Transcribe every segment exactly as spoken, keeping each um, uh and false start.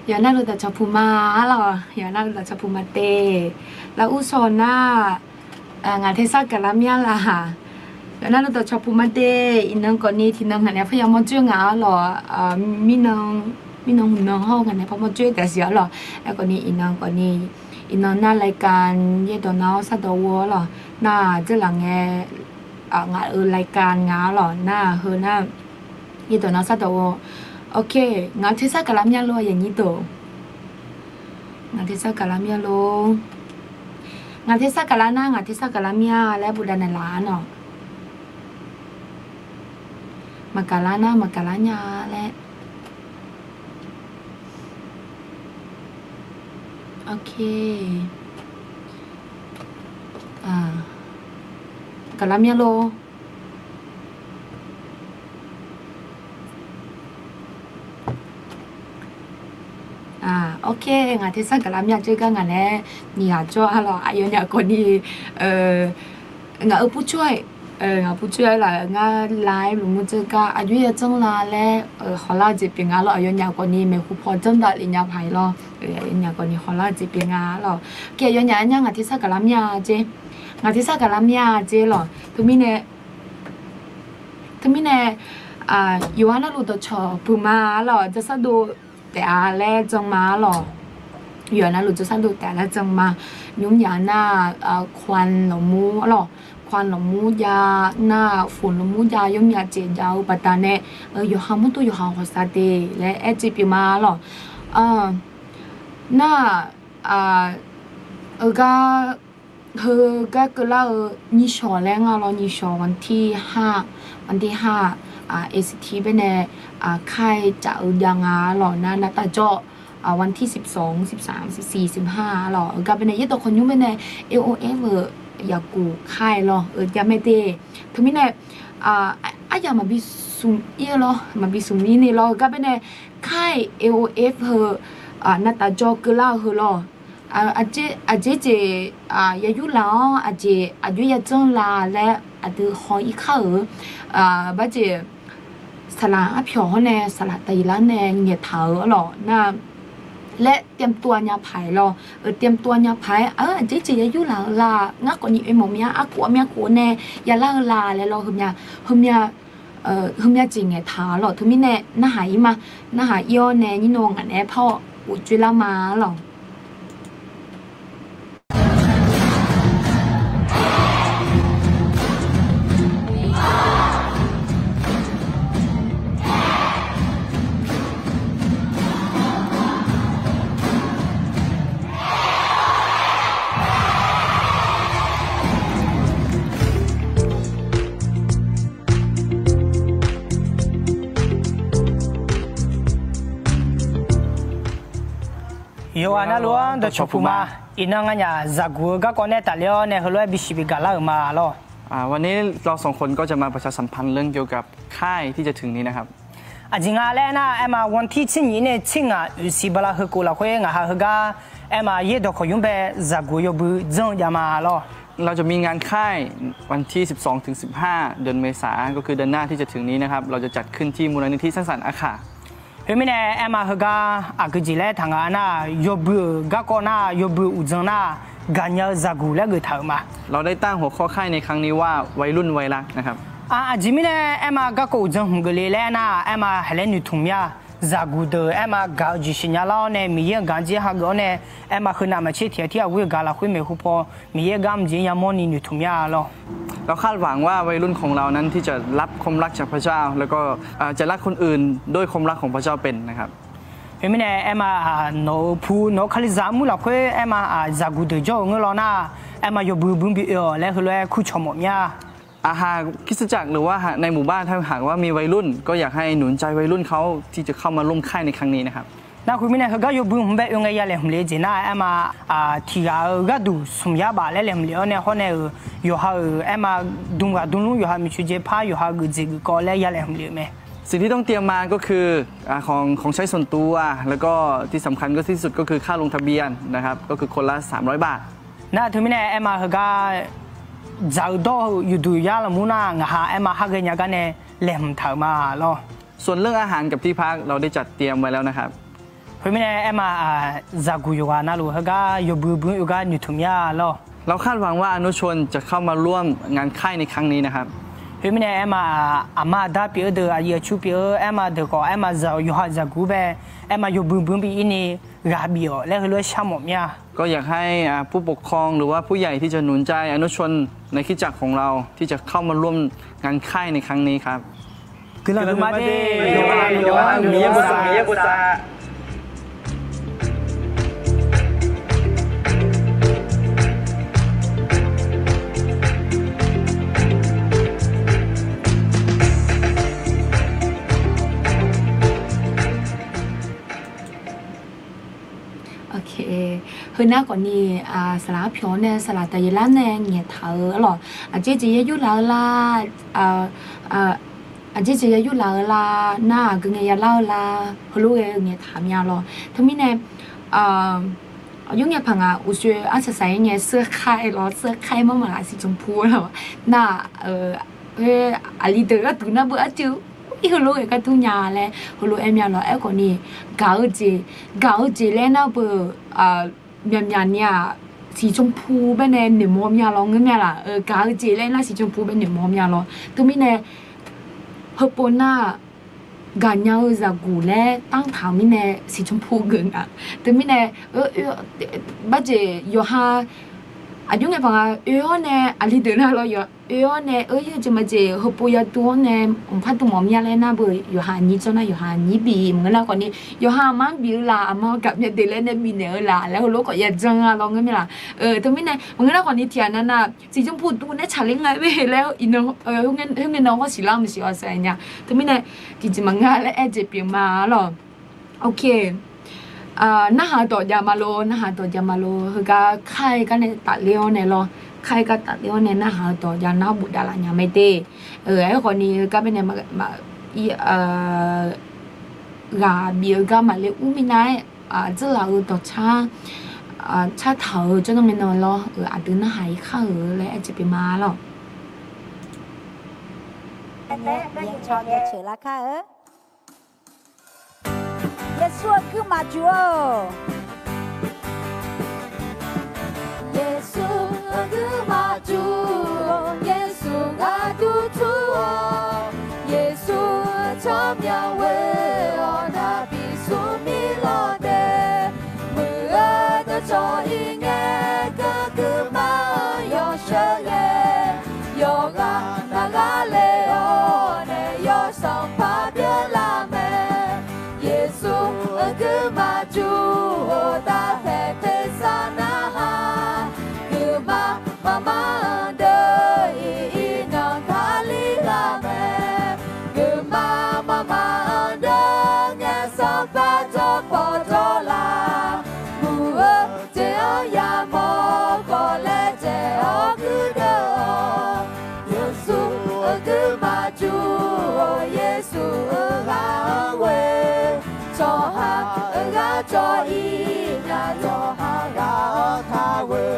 Yawqha navluf dawqcawq puq ma-a lawq, yawqha navluf dawqcawq puq ma te. Lafur saw nar, ngaq tersar gaqlar mya laq. Yawqha navluf dawqcawq puq ma te. Iqnan khawfni tiqnan ngaq nae parya mawr dzoer nga-a lawq. Mirnan hmqnan hawr-eu ngaq nae par mawr dzoer taef siq-a lawq. Aerkhawfni iqnan khawfni, iqnan nar รายการ yaerdawq nav-awr sardawq ghoe-awr lawq. Nar-aq dzeurlaf ngae, ngaq-euq รายการ nga-a lawq. Nar-aq heu nar yaerdawq nav-awr sardawq ghoe. Ok, ngaq tersar gaqlar mya lor, aqyuif aqnyir deuq. Ngaq tersar gaqlar mya lor. Ngaq tersar gaqlar nar, ngaq tersar gaqlar mya laer bofdav naeqlaf-a nawq. Maqgaqlar nar maqgaqlar nya laer. Ok. Gaqlar mya lor. Ok, ngaq tersar gaqlar mya dzoer gar ngaq nae nyiq ghaq jawr-a lawq. Aqyawfnyaf khawfni, ngaq-euq purcoer, ngaq purcoer laf ngar live lmqmr dzoer gar aqjox yadzanr la laer hawlar-eu jeq pyeuf nga lawq. Aqyawfnyaf khawfni maeqhu paw janrdavlef nya paq-ir lawr. Aqyawfnyaf khawfni hawlar-eu jeq pyeuf nga lawq. Aqyawfnyaf arnyar ngaq tersar gaqlar mya dzoer, ngaq tersar gaqlar mya dzoer lawq. Teumirnae Teumirnae, yawqha navluf dawqcawq puq ma-a lawq, ja sardov taef-a laer jan ma-a lawq. Yawqha navluf ja sardov taef-a laer jan ma. Nymr myaq nar, ควัน lafmur-a lawq, ควัน lafmur jav nar, ฝุ่น lafmur jav, yawmyaq caev jav-eu baqdanae, yawqha mawrdo yawqha hawsav de laer aer jeq pyeuf ma-a lawq. Nar-aq, heugar heugar keuvlar-eu nyiq shawq laer nga lawr, nyiq shawq วันที่ห้า, วันที่ห้า ACT baenae ค่าย caf-eu jav nga lawq. Nar navtaf jawr วันที่สิบสอง สิบสาม สิบสี่ สิบห้า lawq. Heugar baenae yaerdawq khawqnymr baenae AOF-euq yaqguq ค่าย lawr-eu jav mae de. Teumirnae aryaq maqbi smq ir lawr, maqbi smq ir ni lawr. Heugar baenae ค่าย AOF heu navtaf jawr keuvlar-eu heu lawr. Aqjeq jeq yayur laf-awr aqjeq aqjox yadzanr la laer aqdui haw-ir kar-euq. Barjeq saqlaq arpyawq hawr nae saqlaq taqyuif lar nae ngaeqtaq-euq lawq nar, laer เตรียมตัว nya paq-aer lawr. เตรียมตัว nya paq-aer, aqjeq jeq yayur laf-eu la, ngar khawfni oe mawf mya, arkof armya khof nae yalar-eu la laer lawr. Heumya, heumya jeq ngaeqtaq-a lawq. Teumirnae narhaq ir ma. Narhaq ir-awr nae nyir naw ngaq naeq-aer par-awr ghofcoer lar ma-a lawq. Yawqghaq navluf-anr dawqcawq puq ma. Iqnan nganyaf zaqguq-eu garkawv nae tafler-awr nae heulof-aer bisiq bigaq lar-euq ma lawr. วันนี้เราสองคนก็จะมาประชาสัมพันธ์เรื่องเกี่ยวกับค่ายที่จะถึงนี้นะครับ Aqjeq nga laer aernar, aerma วันที่ tser nyiq nae tser ngaq oeqsiq bala heukhof lafkhoer ngaq ha heugar aerma yaerdawq khawqnymr bae zaqguq yawbui janr-eu jav ma lawr. เราจะมีงานค่ายวันที่ สิบสอง ถึง สิบห้า เดือนเมษา ก็คือเดือนหน้าที่จะถึงนี้นะครับ เราจะจัดขึ้นที่มูลนิธิสร้างสรรค์อาข่า Khoermirnae aerma heugar aqgeu jeq laer taq nga nar, yawbui-euq garkawv nar, yawbui uqdzan nar, gaqnya-eu zaqguq laer geuf taq-euq ma. เราได้ตั้งหัวข้อค่ายในครั้งนี้ว่าวัยรุ่นวัยรักนะครับ Aqjeq mirnae aerma garkawv uqdzan hmq geufle laer aernar, aerma haqlaer noeqtmq mya. Zaqguq deuq aerma gaq-eu jeq siqnya lar-awr nae Miqyaer-euq gaq-anr jir hageuf-awr nae, aerma heunav maqtser tiq ghaq tir ghaq ghoer-eu gaq lafkhoer maeqhu paw Miqyaer-euq gar mqjeq-anr yamawr ni noeqtmq mya lawr. เราคาดหวังว่าวัยรุ่นของเรานั้นที่จะรับความรักจากพระเจ้า แล้วก็จะรักคนอื่นด้วยความรักของพระเจ้าเป็นนะครับ Khoermirnae aerma nawq-euq pu nawq-eu Kalizaq armur lafkhoer aerma zaqguq deuq jawr-eu ngeur lawr nar, aerma yawbui bui bi oe-awq laer heulof-aer kurcawq mawf mya. อาหากคริสตจักรหรือว่าในหมู่บ้านถ้าหากว่ามีวัยรุ่น ก็อยากให้หนุนใจวัยรุ่นเขาที่จะเข้ามาร่วมค่ายในครั้งนี้นะครับ Narhaq khoermirnae heugar yawbui hmq bae oe ngae ya laeqhmq le-eu jeq nar, aerma tiq ghaq-euq gharduq smq yar baf laer laeqhmq le-awr nae hawr nae-euq yawqha-euq aerma dm ghaq dm lmr yawqha miqcoeq jeq par yawqha geuf jeq geuf kawv laer ya laeqhmq le-euq mae. สิ่งที่ต้องเตรียมมาก็คือของใช้ส่วนตัว แล้วก็ที่สำคัญก็ที่สุดก็คือค่าลงทะเบียนนะครับ ก็คือคนละสามร้อยบาท Nar teumirnae aerma heugar dzaq-eu dawr-eu yawqduq yar lafmur nar ngaq ha aerma har ghaenya gar nae laeqhmq taq-euq ma lawr. ส่วนเรื่องอาหารกับที่พักเราได้จัดเตรียมไว้แล้วนะครับ Khoermirnae, aerma-aq, zaqguq yawqghaq navluf heugar yawbui bui oe gar noeqtmq mir-a lawr. เราคาดหวังว่าอนุชนจะเข้ามาร่วมงานค่ายในครั้งนี้นะครับ Khoermirnae, aerma-aq, aqma aqda pyeuf-eu deuq, aqyuif aqtsu pyeuf-eu aerma deuq khawf, aerma zaq yawqha zaqguq bae, aerma yawbui bui bi-ir ni ghaq bif-awq laer heulof-aer sharmawf mir-a. ก็อยากให้อ่าผู้ปกครองหรือว่าผู้ใหญ่ที่จะหนุนใจอนุชนในคริสตจักรของเราที่จะเข้ามาร่วมงานค่ายในครั้งนี้ครับ Guiqlanq huiqma de, yawqha-anr Miqyaer bosav. Heunar khawfni, saqlaq arpyawq-anr nae saqlaq taqyaelar nae ngaeqtaq-eu arlawq, aqjeq jeq ya yurlaf-eu lar, aqjeq jeq ya yurlaf-eu lar, nar-aq geu ngae yalar-eu lar, heulof ghae-eu ngaeqtaq mir-a lawr. Teumirnae, aqjox ngae paq ngaq uqshoe arsaq saq-ir ngae เสื้อค่าย lawr, เสื้อค่าย mar maqlaq สีชมพู lawr, nar-aq, khoer aqli deuq gharduq nar beu arcuiv ir heulof ghae gar dur nya laer heulof aer mir-a lawr. Aerkhawfni, gaq-eu jeq, gaq-eu jeq laer nar beu myaqmyaq ni-aq, สีชมพู baenae noeqmawr mir-a lawr, ngeur mir-a laq. Gaq-eu jeq laer nar สีชมพู bae noeqmawr mir-a lawr. Teumirnae, heupov nar gaqnya-eu zaqguq laer tanrtaq-euq mirnae สีชมพู geuf nga. Teumirnae, barjeq yawqha aqjox ngae paq nga oe-awr nae aqli deuq nar lawr, oe-awr nae oe-ir-eu jeq maqjeq heupov yadur-awr nae mqpar dmq mawf mir-a laer nar beu yawqha aqnyir janr nar yawqha aqnyir bif maqngeur nar khawfni, yawqha aqma-anr bif-eu laf, aqma-eu gaqmya deuq laer nae bifnaeq-eu laf laer heulof khawf ya janr-a lawr, ngeur mir-a laq. Teumirnae, maqngeur nar khawfni tiqghaq navnav สีชมพู duq nae tsaqler nga-aer laer, khoerngae nan hawr siqlar maqsiq-awq saq nya. Teumirnae, tiqjeq maqngeur laer aer jeq pyeuf ma lawr. Ok. Narhaq-eu dawq jav ma lor, narhaq-eu dawq jav ma lor, heugar kar-eu gar nae tafler-awr nae lawr, kar-eu gar tafler-awr nae narhaq-eu dawq jav nar bof davlaf nya mae de. Aerkhawfni heugar baenae ghaq bif-eu gar maqle ur minav-aer, dzeurlaf-eu dawqcar cartaq-euq jawrnan ngae nan lawr, aqdui narhaq-ir kar-euq laer aer jeq pyeuf ma lawr. Yeqsur-eu guirmaf juq-or. Yeqsur-eu guirmaf juq-or, Yeqsur gharduq tur-awq. Yeqsur-eu tsawrmyanr ghoe-awr nar bi smrmir lawr de. Muiq-eu dawqcawq-ir ngae, guirmaf-eu yawsheuq ghae, yawqghaq navghaq le-awr nae yawsanr paq byanlar mae. Yeqsur-eu guirmaf juq-or, daqkhaeq tersar narhaq. Guirmaf maqmar-anr deuq-ir iqnan Kali ghaq mae. Guirmaf maqmar-anr deuq ngae sanqpaq jawr pawf jawr laf. Muiq-eu jeq-anr yamawr khawf laer dzaeq-awr guirdeuv-awq. Yeqsur-eu guirmaf juq-or, Yeqsur-eu ghaq-anr ghoe. Tsawrhaq-euq ghaq cawv-ir nya, tsawrhaq ghaq-anr taq ghoe.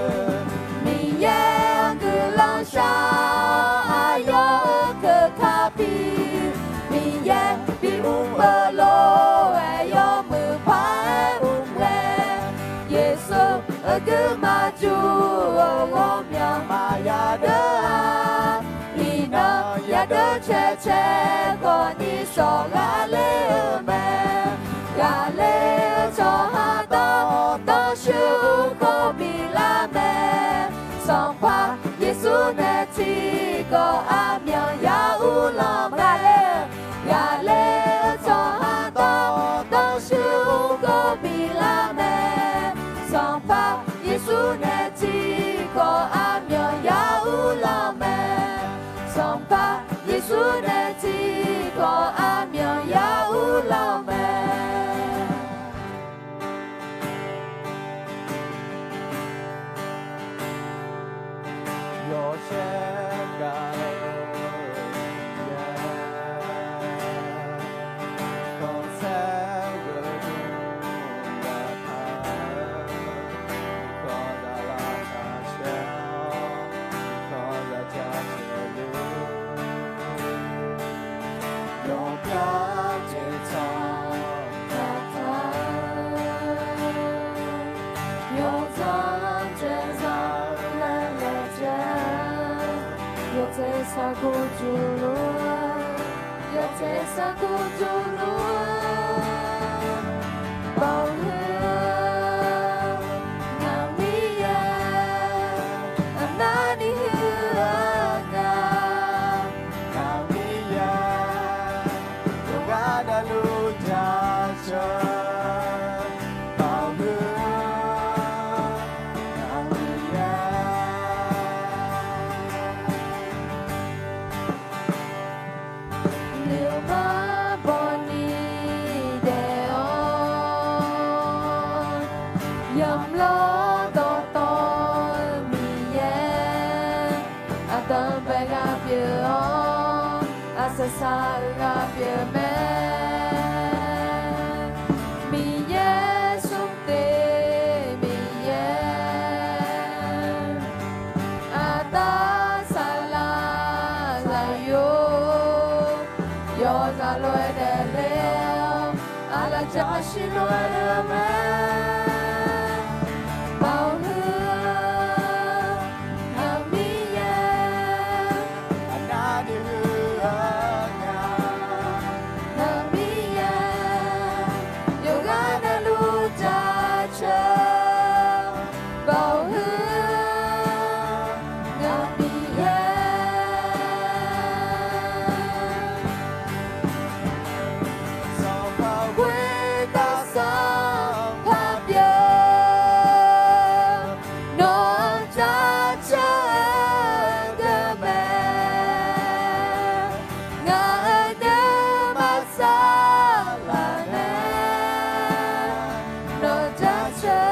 Miqyaer-anr guiqlanq shar, aqyawf-euq keuka pi. Miqyaer bi mr-eu lof-aer yawmuiq paq-aer mr ghae. Yeqsur-eu guirmaf juq-or, ghawqmya maqya deur-a. Iqnan yadeur cae cae khawfni shawq ghaqler-eu mae. Ghaqler-eu tsawrhaq dawrdawr shuir ur khawf bilar mae. Sanqpaq Yeqsur nae tiqkawv aqmyan ya ur lanq mae. Ghaqler-eu tsawrhaq dawrdawr shuir ur khawf bilar mae. Sanqpaq Yeqsur nae tiqkawv aqmyan ya ur lanq mae. Sanqpaq Yeqsur nae tiqkawv aqmyan ya Sargor jmrluf-eu, yawqtsaev sargor jmrluf-eu, baoq heu-eu, ngaq Miqyaer, aqnavni huiq-eu nga, ngaq Miqyaer, yawqghaq navluf jaceuq, baoq heu-eu, ngaq Miqyaer. Noeqmar bawni daef-awr, yamq lawr dawqtawv-eu Miqyaer, aqdanq bae ghaq pyeuf-awr, aqsaq saq-eu ghaq pyeuf mae. Miqyaer smr teq Miqyaer, aqda saqlaq zaqyo, yawzaq lof-aer daefle-awr, aqlaf jaqshir lof-aer le-eu mae. Baoq heu-eu, ngaq Miqyaer, aqnavni huiq-eu nga, ngaq Miqyaer, yawqghaq navluf jaceuq, baoq heu-eu, ngaq Miqyaer. Sanqpaq khoertav Sanqpaq pyeuf, nawq-anr jaceuq-eu deuq mae. Ngaq-euq nuima saqlaq nae nawq jaceuq.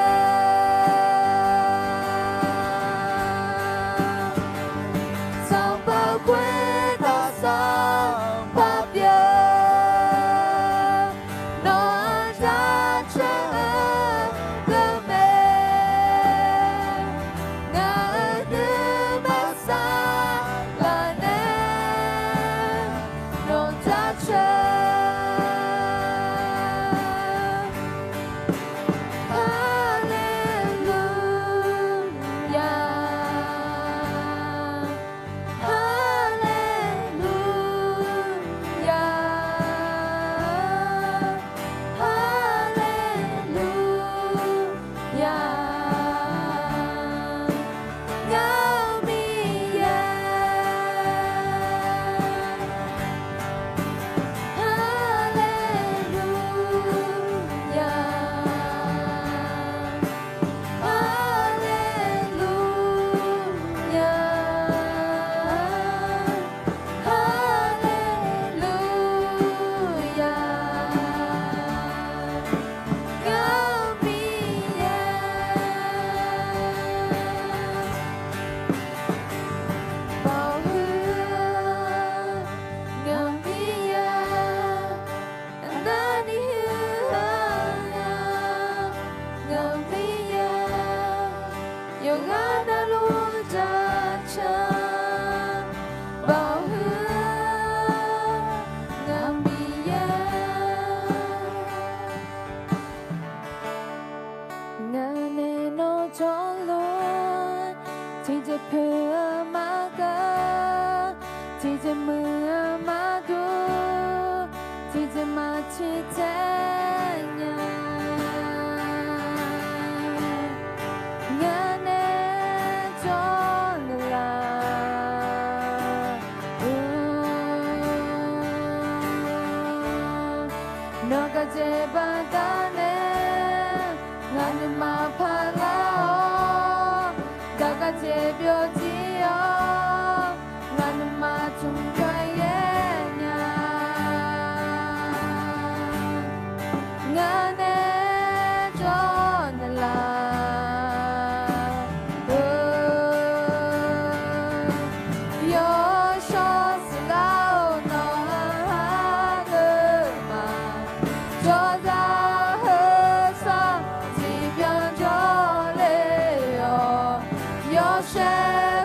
Sanqpaq khoertav Sanqpaq pyeuf, nawq-anr jaceuq-eu deuq mae. Ngaq-euq nuima saqlaq nae nawq jaceuq. Haleluya, haleluya, haleluya. Ngaq-euq Miqyaer. Haleluya, haleluya, haleluya. Ngaq-euq Miqyaer. Baoq heu-eu, ngaq-euq Miqyaer, aqnavni huiq-eu nga, ngaq-euq Miqyaer, yawqghaq navluf jaceuq, baoq heu-eu, ngaq-euq Miqyaer. Ngaq nae nawr jawrluf-eu, tiqjeq poeq-eu maqgeur, tiqjeq muiq-eu maqdur, tiqjeq maqciq tae nya. Ngaq nae jawrluf laf-eu, nawq gaqjeq baqdanae, ngaq nuima paqlar-awr, daq gaqjeq byovjir-awr, ngaq nuima tmq pyaeqyaer nya. Ngaq nae jawrluf laf-eu, yawshawr siqlar-awr nawq-anr ha-eu ma. Jawrzaq heu sar tiqbyan jawr le-awq, yawshaef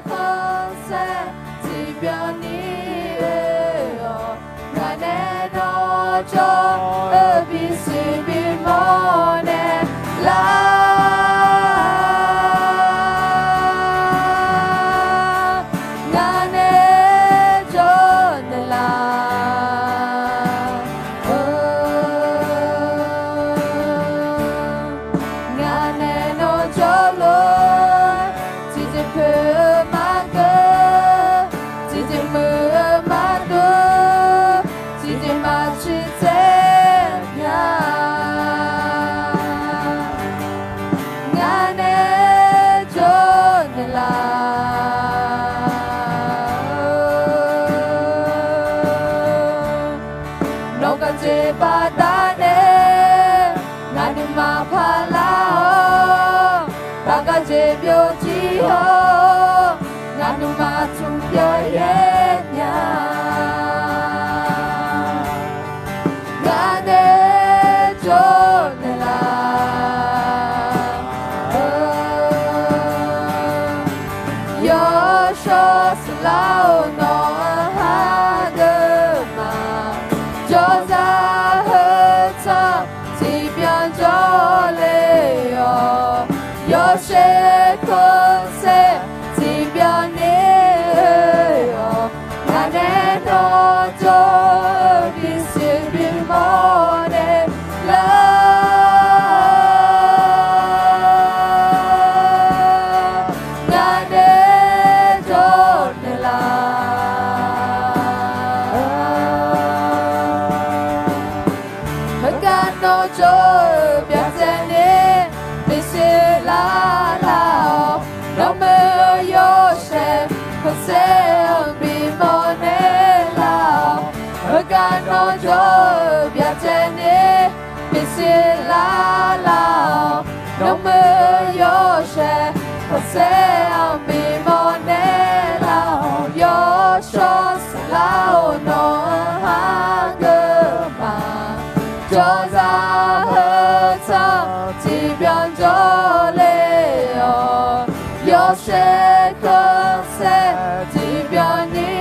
baqdanae, ngaq nuima paqlar-awr, baqgaq jeq byovjir-awr, ngaq nuima tsmq pyeuf yaer nya. Ngaq nae jawr naeqlaf. Yawshawr saflar-awr nawq-anr hageuf ma. Jawrzaq heu tsanr tiqbyan jawrle-awq. Yawshaef khanqsaer tiqbyan ni oe-awq. Ngaq nae nawr jawr-eu bisiq bimawr naeqlar. Ngaq nae jawr naeqlaf. Heugar nawr jawr-eu byacaevni bisiq lar lar-awq. Nawr muiq-eu yawshaef khanqsaer-anr bimawr naeqlar-awq. Heugar nawr jawr-eu byacaevni bisiq lar lar-awq. Nawr muiq-eu yawshaef khanqsaer-anr bimawr naeqlar-awq. Yawshawr saflar-awr nawq-anr hageuf ma. Jawrzaq heu tsanr tiqbyan jawrle-awq. Yawshaef khanqsaer tiqbyan ni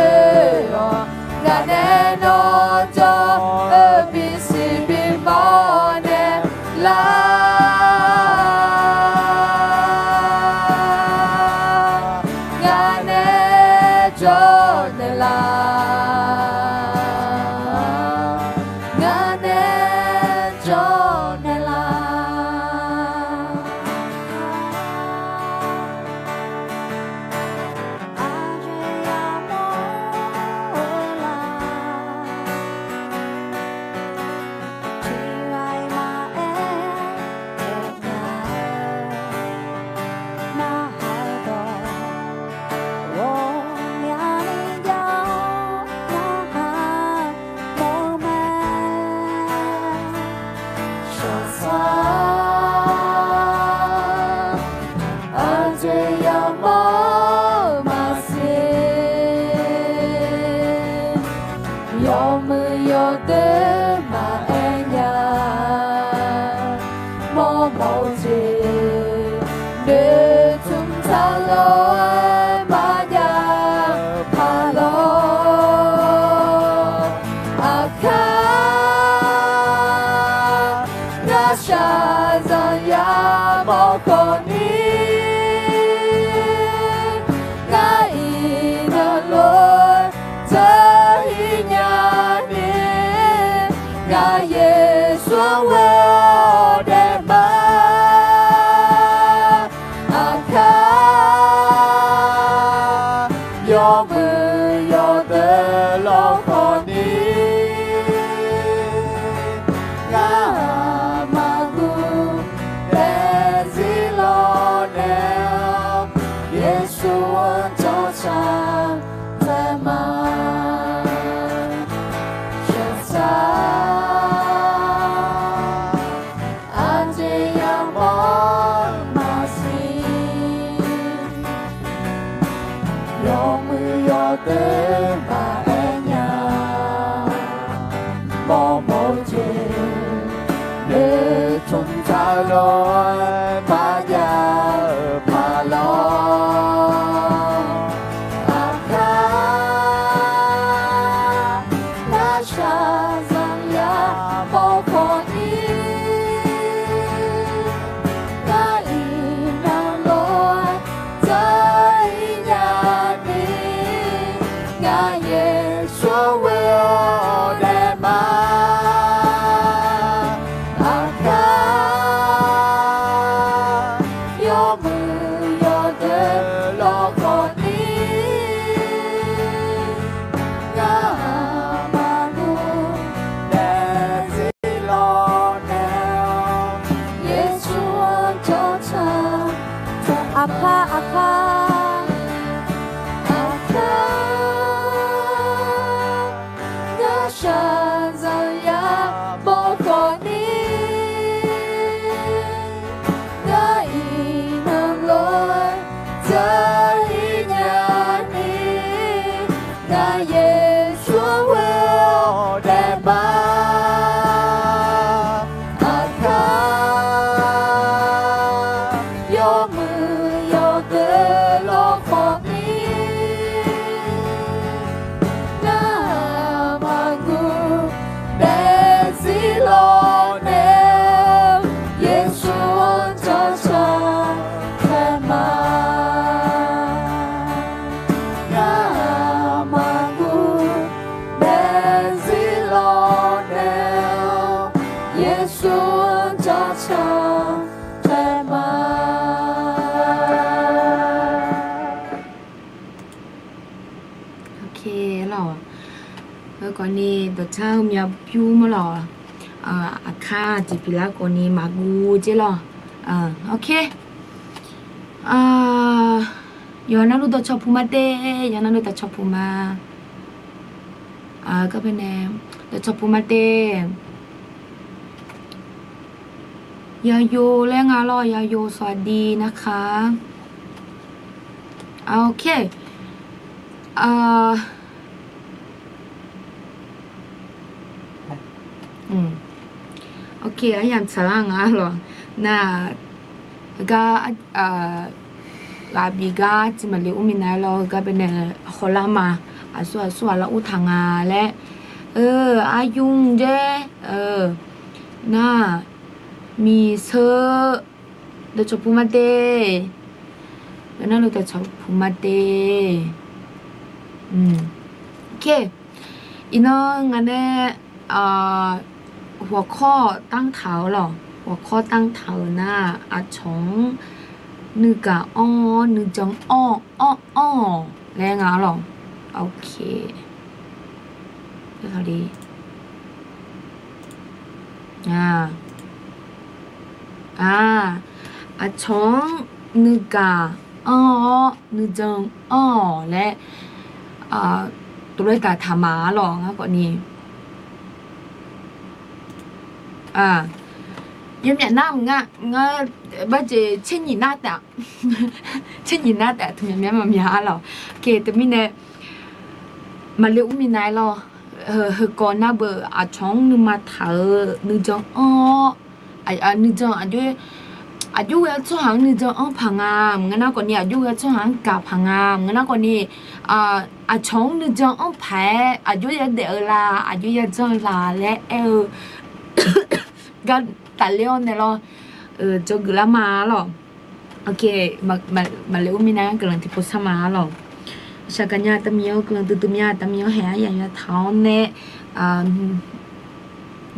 oe-awq. Ngaq nae nawr jawr-eu bisiq bimawr naeqlar. Ngaq nae jawr naeqlaf. Ngaq nae jawr naeqlaf. Aqjeq yamawr-eu maqsiq, yawmuiq yawdoer maqaer nya. Mawrmawf-eu jeq noeqtmq taq lof-aer maqjav paq lawr. Aqkar ngar shaqzanq yamawr khawf ni, ngar iqnan lof-aer dzeur-ir nya ni, ngaq Yeqsur-anr ghoe-awr daef ma. Aqkar yawmuiq yawdoer lawkhawf ni, ngar aqma guv daefzir lawnaeq-awr, Yeqsur-anr jawrshar taef ma. Shaqzanq aqjeq yamawr-eu maqsiq, yawmuiq yawdoer maqaer nya. Mawrmawf-eu jeq noeqtmq taq lof-aer maqjav-eu paq lawr. Aqkar ngar shaqzanq yamawr khawf ni, ngar iqnan lof-aer dzeur-ir nya ni, ngaq Yeqsur-anr ghoe-awr daef ma. Aqkar Yeqsur jaceuq taef ma. Ok lawq. Heu khawfni dawqcar-eu myavpyur mawr lawq. Aqkar jeq pyeuflar khawfni maqguv jer lawq. Ok. Yawqha navluf dawqcawq puq ma te, yawqha navluf dawqcawq puq ma. Garbae nae dawqcawq puq ma te. Yayo laer nga lawr, yayo สวัสดีนะคะ. Ok. Ok, aryamq tsaqlar nga lawq. Nar, heugar ghaq bif gar tiq maqle ur minav lawr, heugar bae nae hawlar ma. Aqsur aqsur ghaq lar ur taq nga laer. Aryamq jaer, nar, miqseur dawqcawq puq ma te. Yawqha navluf dawqcawq puq ma te. Ok. Iqnan ngaq nae หัวข้อ tanrtaq-eu lawq, หัวข้อ tanrtaq-euq nar, aqcawq-anr nuigaq anr-awr nuijan anr-awr anr-awr laer nga lawq. Ok. Aqcawq-anr nuigaq anr-awr nuijan anr-awq laer, tov laer daqtaq ma-a lawq. Ngar khawfni yawmyaf nar mq nga, ngar barjeq tser nyiq nar taef, tser nyiq nar taef, teu myaqmyaq maqmyaq-a lawq. Ok, teumirnae maqle ur minav lawr. Heukawv nar beu aqcawq-anr nuima taq-eu nuijan anr-awr, nuijan aqjox ghae tsawrhaq-anr nuijan anr paq nga. Maqngeur nar khawfni aqjox ghae tsawrhaq-anr gaq paq nga. Maqngeur nar khawfni aqcawq-anr nuijan anr paq-aer aqjox yadaef-eu la, aqjox yajanr-eu la laer aer-eu gar tafler-awr nae lawr, dzawgeuf lar ma lawq. Ok, maqle ur minav guiqlanq tiqpov sar ma lawq. Shaqgaq nya aqda Miqyaer-or, guiqlanq duidui mya aqda Miqyaer-or, haeq aryamq yataq-awr nae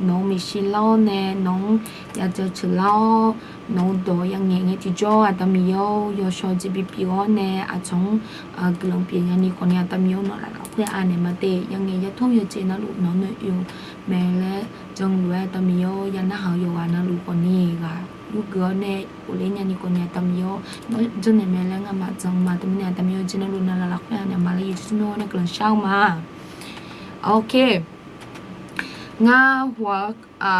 nawq-anr maeqshi lar-awr nae nawq-anr yadzaq ceuq lar-awr, nawq-eu dawq yangaeq ngae tiqjawr aqda Miqyaer-or, yawshawr jeq bibif-awr nae aqcawq-anr guiqlanq pyeuf nyani khawfni aqda Miqyaer-or, nawq laf lafkhoer anaeq ma te. Yangaeq yator yawqjeq navluf nawq-anr nae oe-eu mae laer jan lof-aer aqda Miqyaer-or, ya narhaq-eu yawqghaq navluf khawfni ghaq yurgeuf-awr nae ghofler nyani khawfni aqda Miqyaer-or, nawr janrnaeq mae laer ngamaf jan ma. Teumirnae aqda Miqyaer-or, jeq navluf nawq laf lafkhoer anaeq ma laer yawjeq tsawrmyanr-awr nae guiqlanq shar-eu ma. Ok. Ngar hawq-a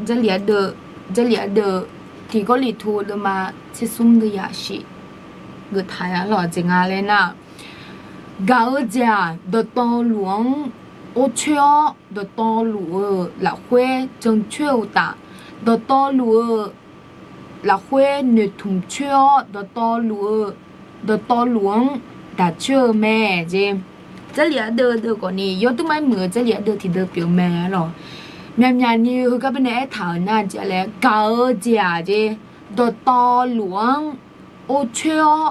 Jarlif ardeuv, Jarlif ardeuv, tiqgawrlif tu deuvma tsersmr deuvya shif geuftaq-a lawq jeq nga laer nar, gaq-eu jeq-aq dawqtawvluf-anr or coer-awr, dawqtawvluf-eu lafkhoer jancoer-eu uqtaf, dawqtawvluf-eu lafkhoer noeqtmq coer-awr, dawqtawvluf-eu, dawqtawvluf-anr daq coer-eu mae jeq. Jarlif ardeuv deuv khawfni yawduimar muiq-eu Jarlif ardeuv tiqdeuv pyeuf-eu mae lawq. Myaqmyaq ni heugar bae nae aertaq-euq nar jeq laer gaq-eu jeq-aq jeq, dawqtawvluf-anr or coer-awr,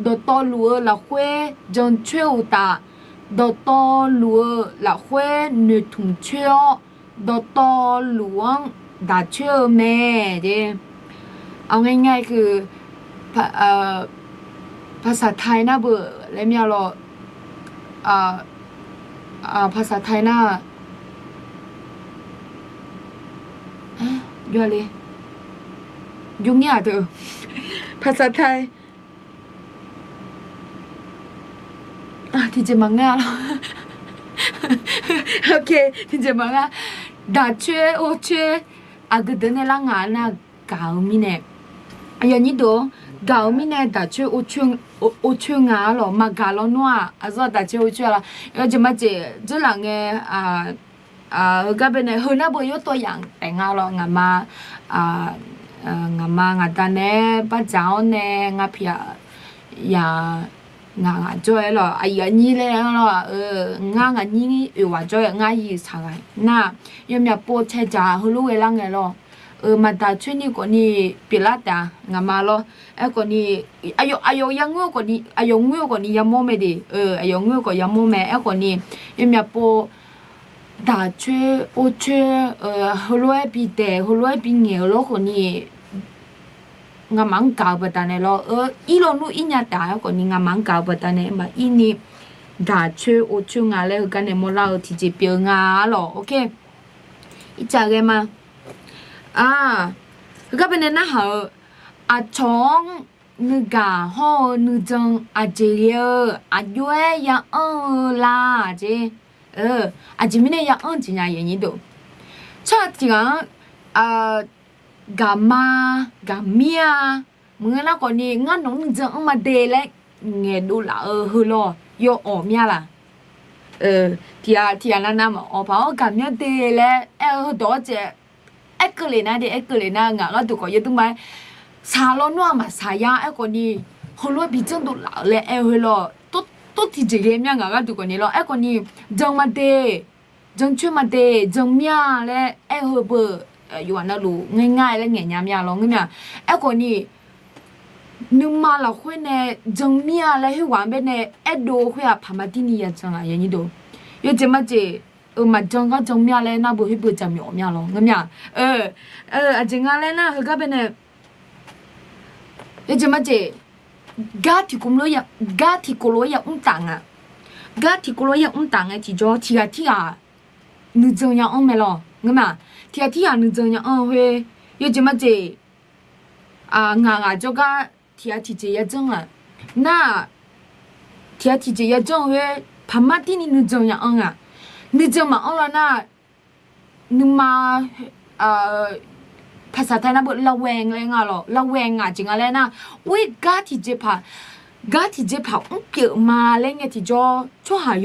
dawqtawvluf-eu lafkhoer jancoer-eu uqtaf, dawqtawvluf-eu lafkhoer noeqtmq coer-awr, dawqtawvluf-anr daq coer-eu mae jeq. เอาง่ายๆ คือ ภาษาไทย nar beu laer mir-a lawq. ภาษาไทย nar jawrle, jawrngir-aq deuq ภาษาไทย tiqjeq maqngeur-a lawq. Ok, tiqjeq maqngeur. Daq coer or coer, aqgeu deuq nae lar ngaq nar gaq-eu mirnae, aqyawf nyir deuq-or, gaq-eu mirnae daq coer or coer nga-a lawq. Maqgaq lawnmr-aq aqzawr daq coer or coer-a lawq. Yawjeq majeq dzeurlaf ngae, heugar bae nae heu nar beu yawtawv yamq taef nga lawq. Ngaqma, ngaqma ngaqda nae bardzaq-awr nae nga pyaq yaq ngaq ngaq jawr-aer lawq. Aqyuif aqnyir laer-a lawq. Ngar ngaq nyir oeq ghaq jawr-aer ngar yiq saq ghaq nar, yawmyaq pov cae dzaq heulof ghae lar ngae lawq. Maqdaq coer ni khawfni pyeuflar taef-a ngaqma lawr. Aerkhawfni aqyawf, aqyawf yangoer-eu khawfni, aqyawf ngoer-eu khawfni yamawr mae de. Aqyawf ngoer-eu khawf yamawr mae. Aerkhawfni yawmyaq pov daq coer or coer, heulof-aer bi daeq heulof-aer bi ngaeq-euq lawr khawf ni, ngamaf-anr gaq-eu baqdanae lawr, ir lawnmr ir nya taf-aer khawf ni ngamaf-anr gaq-eu baqdanae maqir ni, daq coer or coer nga laer heugar nae mawrlar-eu tiqjeq pyeuf-eu nga lawq. Ok, ircaf ghae ma. Heugar baenae narhaq-eu, aqcawq-anr nuigaq hawr-eu nuijan aqjeq ghae-eu aqjox-aer ya anr-eu la jeq. Aqjeq mirnae ya anr jeq nya yanyir deuq. Tsawrhaq tiq ghaq-anr gaqma gaqmir-a, maqngeur nar khawf ni ngar nawq-anr nuijan anr ma de laer ngaeqdov laf-eu heu lawr yawawq mir-a laq. Tiq ghaq tiq ghaq navnav maqawr paq-awr gaqmyanr de laer aer-eu heudawq-awr caev aerkeuv le nar de, aerkeuv le nar ngaq gharduq khawf yawdmr ma-aer saq lawnmr-aq maqsaq yar aerkhawf ni, heulof-aer bi janrdov laf-euq laer aer-eu heu lawr, tov tiqjeq ghae mya ngaq gharduq khawf ni lawr. Aerkhawf ni, jan ma de, jan coer ma de, jan mir-a laer aer-eu heu beu, yawqghaq navluf ngaer ngar-aer laer ngaeq nya mya lawr ngeur mya. Aerkhawf ni, nuima lafkhoer nae jan mir-a laer khoerghaq-anr baenae aerdov khoer-aq paqma dirni ya jan-aq yawjeq maqjeq, euq maqjan gar jan mir-a laer nar beu khoer beu jaqmyawf mya lawr ngeur mya. Aqjeq nga laer nar heugar baenae yawjeq maqjeq, gar tiqkov lof-aer ya mr taf nga. Gar tiqkov lof-aer ya mr taf ngae tiqjawr tiq ghaq tirghaq nuijan ya anr mae lawr ngeur mya. Tiq ghaq tirghaq nuijan ya anr-eu khoer, yawjeq maqjeq, ngaq ghaq jawrgar tiq ghaq tiqjeq ya janr-aq, nar-aq, tiq ghaq tiqjeq ya janr-eu khoer paqma dirni nuijan ya anr nga. Nuijan maqanr lawr nar, nuima paqsaq tae nar beu ระแวง laer nga lawr, ระแวง aqjeq nga laer nar, or-ir gar tiqjeqpaq, gar tiqjeqpaq mrpyeuf ma laer ngae tiqjawr tsawrhaq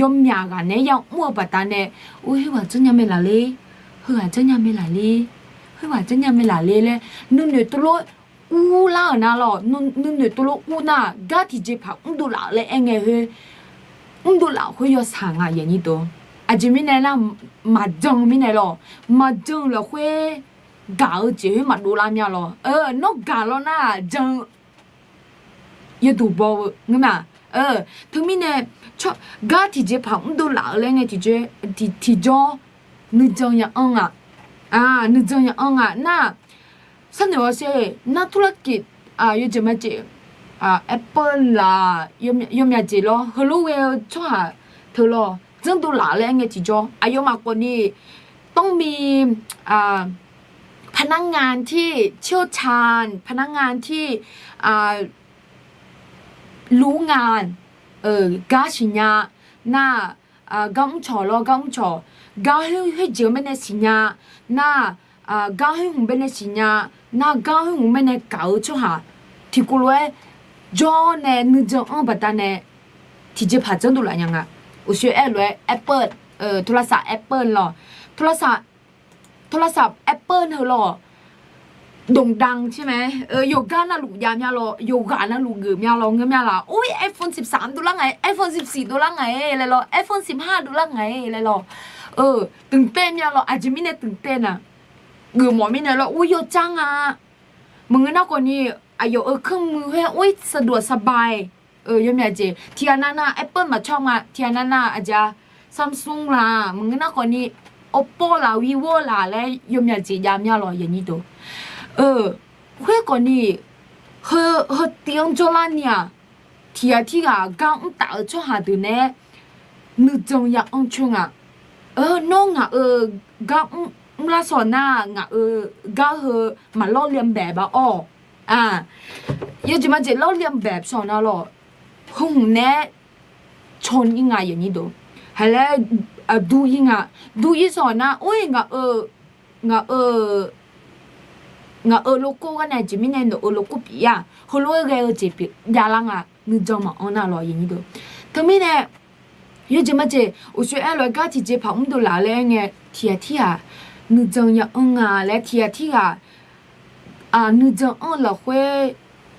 yawmyaq ghaq naeq-aer ya mr-eu baqdanae, or khoerghaq janrnya mae laf ler, heughaq janrnya mae laf ler, khoerghaq janrnya mae laf ler laer nuinoeq tov lof urlar-euq nar lawr, nuinoeq tov lof ur nar gar tiqjeqpaq mrdov laf-eu laer aerngae khoer, mrdov laf khoer yawshaq nga yanyir deuq. Aqjeq mirnae nar, maqjan-eu mirnae lawr, maqjan-eu lafkhoer gaq-eu jeq khoer maqdov lar mya lawr. Nawr gaq lawr nar jan-eu yawduq baw-eu ngeur mya. Teumirnae gar tiqjeqpaq mrdov laf-eu laer ngae tiqjawr, tiqjawr nuijan ya anr nga. Nuijan ya anr nga nar, sharnoeq-awr sher nar ธุรกิจ yawjeq maqjeq, apple laf, yawmyaq jeq lawr heulof ghae-eu tsawrhaq teu lawr janrdov laf laer aerngae tiqjawr aqyawfmaf khawf ni ต้องมี พนักงานที่ เชี่ยวชาญ พนักงานที่ รู้งาน gar siqnya nar, gar mrcawq lawr gar mrcawq, gar khoer khoerjeq-eu mirnae siqnya nar, gar khoer hmq baenae siqnya nar, gar khoer hmq baenae gaq-eu tsawrhaq tiqkov lof-aer jawr nae nuijan anr-eu baqdanae tiqjeqpaq janrdov laf nya nga. Uqshoe aer-eu lof-aer apple, โทรศัพท์ apple lawr, โทรศัพท์ apple heu lawr โด่งดังใช่ไหม yawqgar navluf jav mya lawr, yawqghaq navluf geuf mya lawr ngeur mya laf. Or-ir iPhone สิบสาม dovlar nga-aer, iPhone สิบสี่ dovlar nga-aer laer lawr, iPhone สิบห้า dovlar nga-aer laer lawr. Dmqtaev mya lawr, aqjeq mirnae dmqtaev nar, geufmawf mirnae lawr or yawdzanr nga. Maqngeur nar khawf ni, aqyawf-euq เครื่องมือ khoer or-ir สะดวกสบาย yawmyaq jeq tiqghaq navnav apple maqcawr nga, tiqghaq navnav aqjeq-a Samsung laf, maqngeur nar khawf ni, Oppo laf, Vivo laf laer yawmyaq jeq jav mya lawr yanyir deuq. Khoer khawf ni, heu, heu tiv-anr jawrlar ni-aq, tiqghaq tirghaq gar mr taf-eu tsawrhaq deuq nae nuijan ya anr coer nga. Nawr ngaq-euq gar mr, mrlar sawq nar ngaq-euq gar heu maqlawr เลียนแบบ ba-awr, yawjeq maqjeq lawr เลียนแบบ sawq nar lawr, heu hmq nae caw-ir nga yanyir deuq. Haq laer dur-ir nga, dur-ir sawq nar or-ir ngaq-eu, ngaq-eu, ngaq-euq โลโก้ gar nae jeq mirnae nawq-euq โลโก้ pyeuf-ir-aq, heulof-aer ghae-eu jeq pyeuf javlar nga, nuijan maqanr nar lawr yanyir deuq. Teumirnae yawjeq maqjeq uqshoe aer lof-aer gar tiqjeqpaq mrdov laf-eu laer ngae, tiqghaq tirghaq nuijan ya anr nga laer tiqghaq tirghaq nuijan anr-eu lafkhoer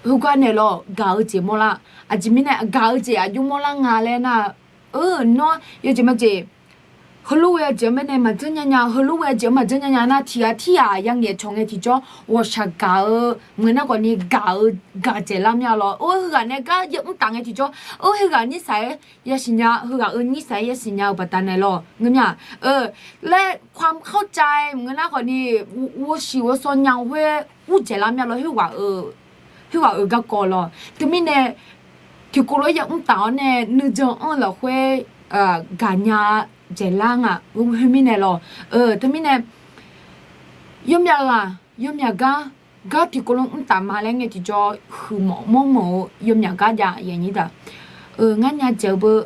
heugar nae lawr gaq-eu jeq mawrlar. Aqjeq mirnae gaq-eu jeq aqjox mawrlar nga laer nar, nawr yawjeq maqjeq Heulof ghae-eu jeq-anr baenae maqdzanr nya nya, heulof ghae-eu jeq-anr maqdzanr nya nya nar, tiq ghaq tirghaq yangaeq cawq ngae tiqjawr ghawqshaq gaq-eu, maqngeur nar khawfni gaq-eu gaq dzaeqlar mir-a lawr. Or, heughaq nae gar ya mr taf ngae tiqjawr, or, heughaq nyirsaq-aer yasiq nya, heughaq-euq nyirsaq-aer yasiq nya-eu baqdanae lawr, ngeur mir-a. Laer ความเข้าใจ maqngeur nar khawfni, ghovshiq ghovshaw nya khoer ur dzaeqlar mir-a lawr, khoerghaq-euq garkawv lawr. Teumirnae tiqkawv lof-aer ya mr taf-awr nae nuijan anr-eu lafkhoer gaqnya dzaeqlar nga. Khoermirnae lawr, teumirnae yawmyaq ghaq yawmyaq gar, gar tiqkawv lof mr taf ma laer ngae tiqjawr huiqmawf mawrmawf-eu yawmyaq gar jav yanyir daq. Ngar nya dzaeq-eu beu,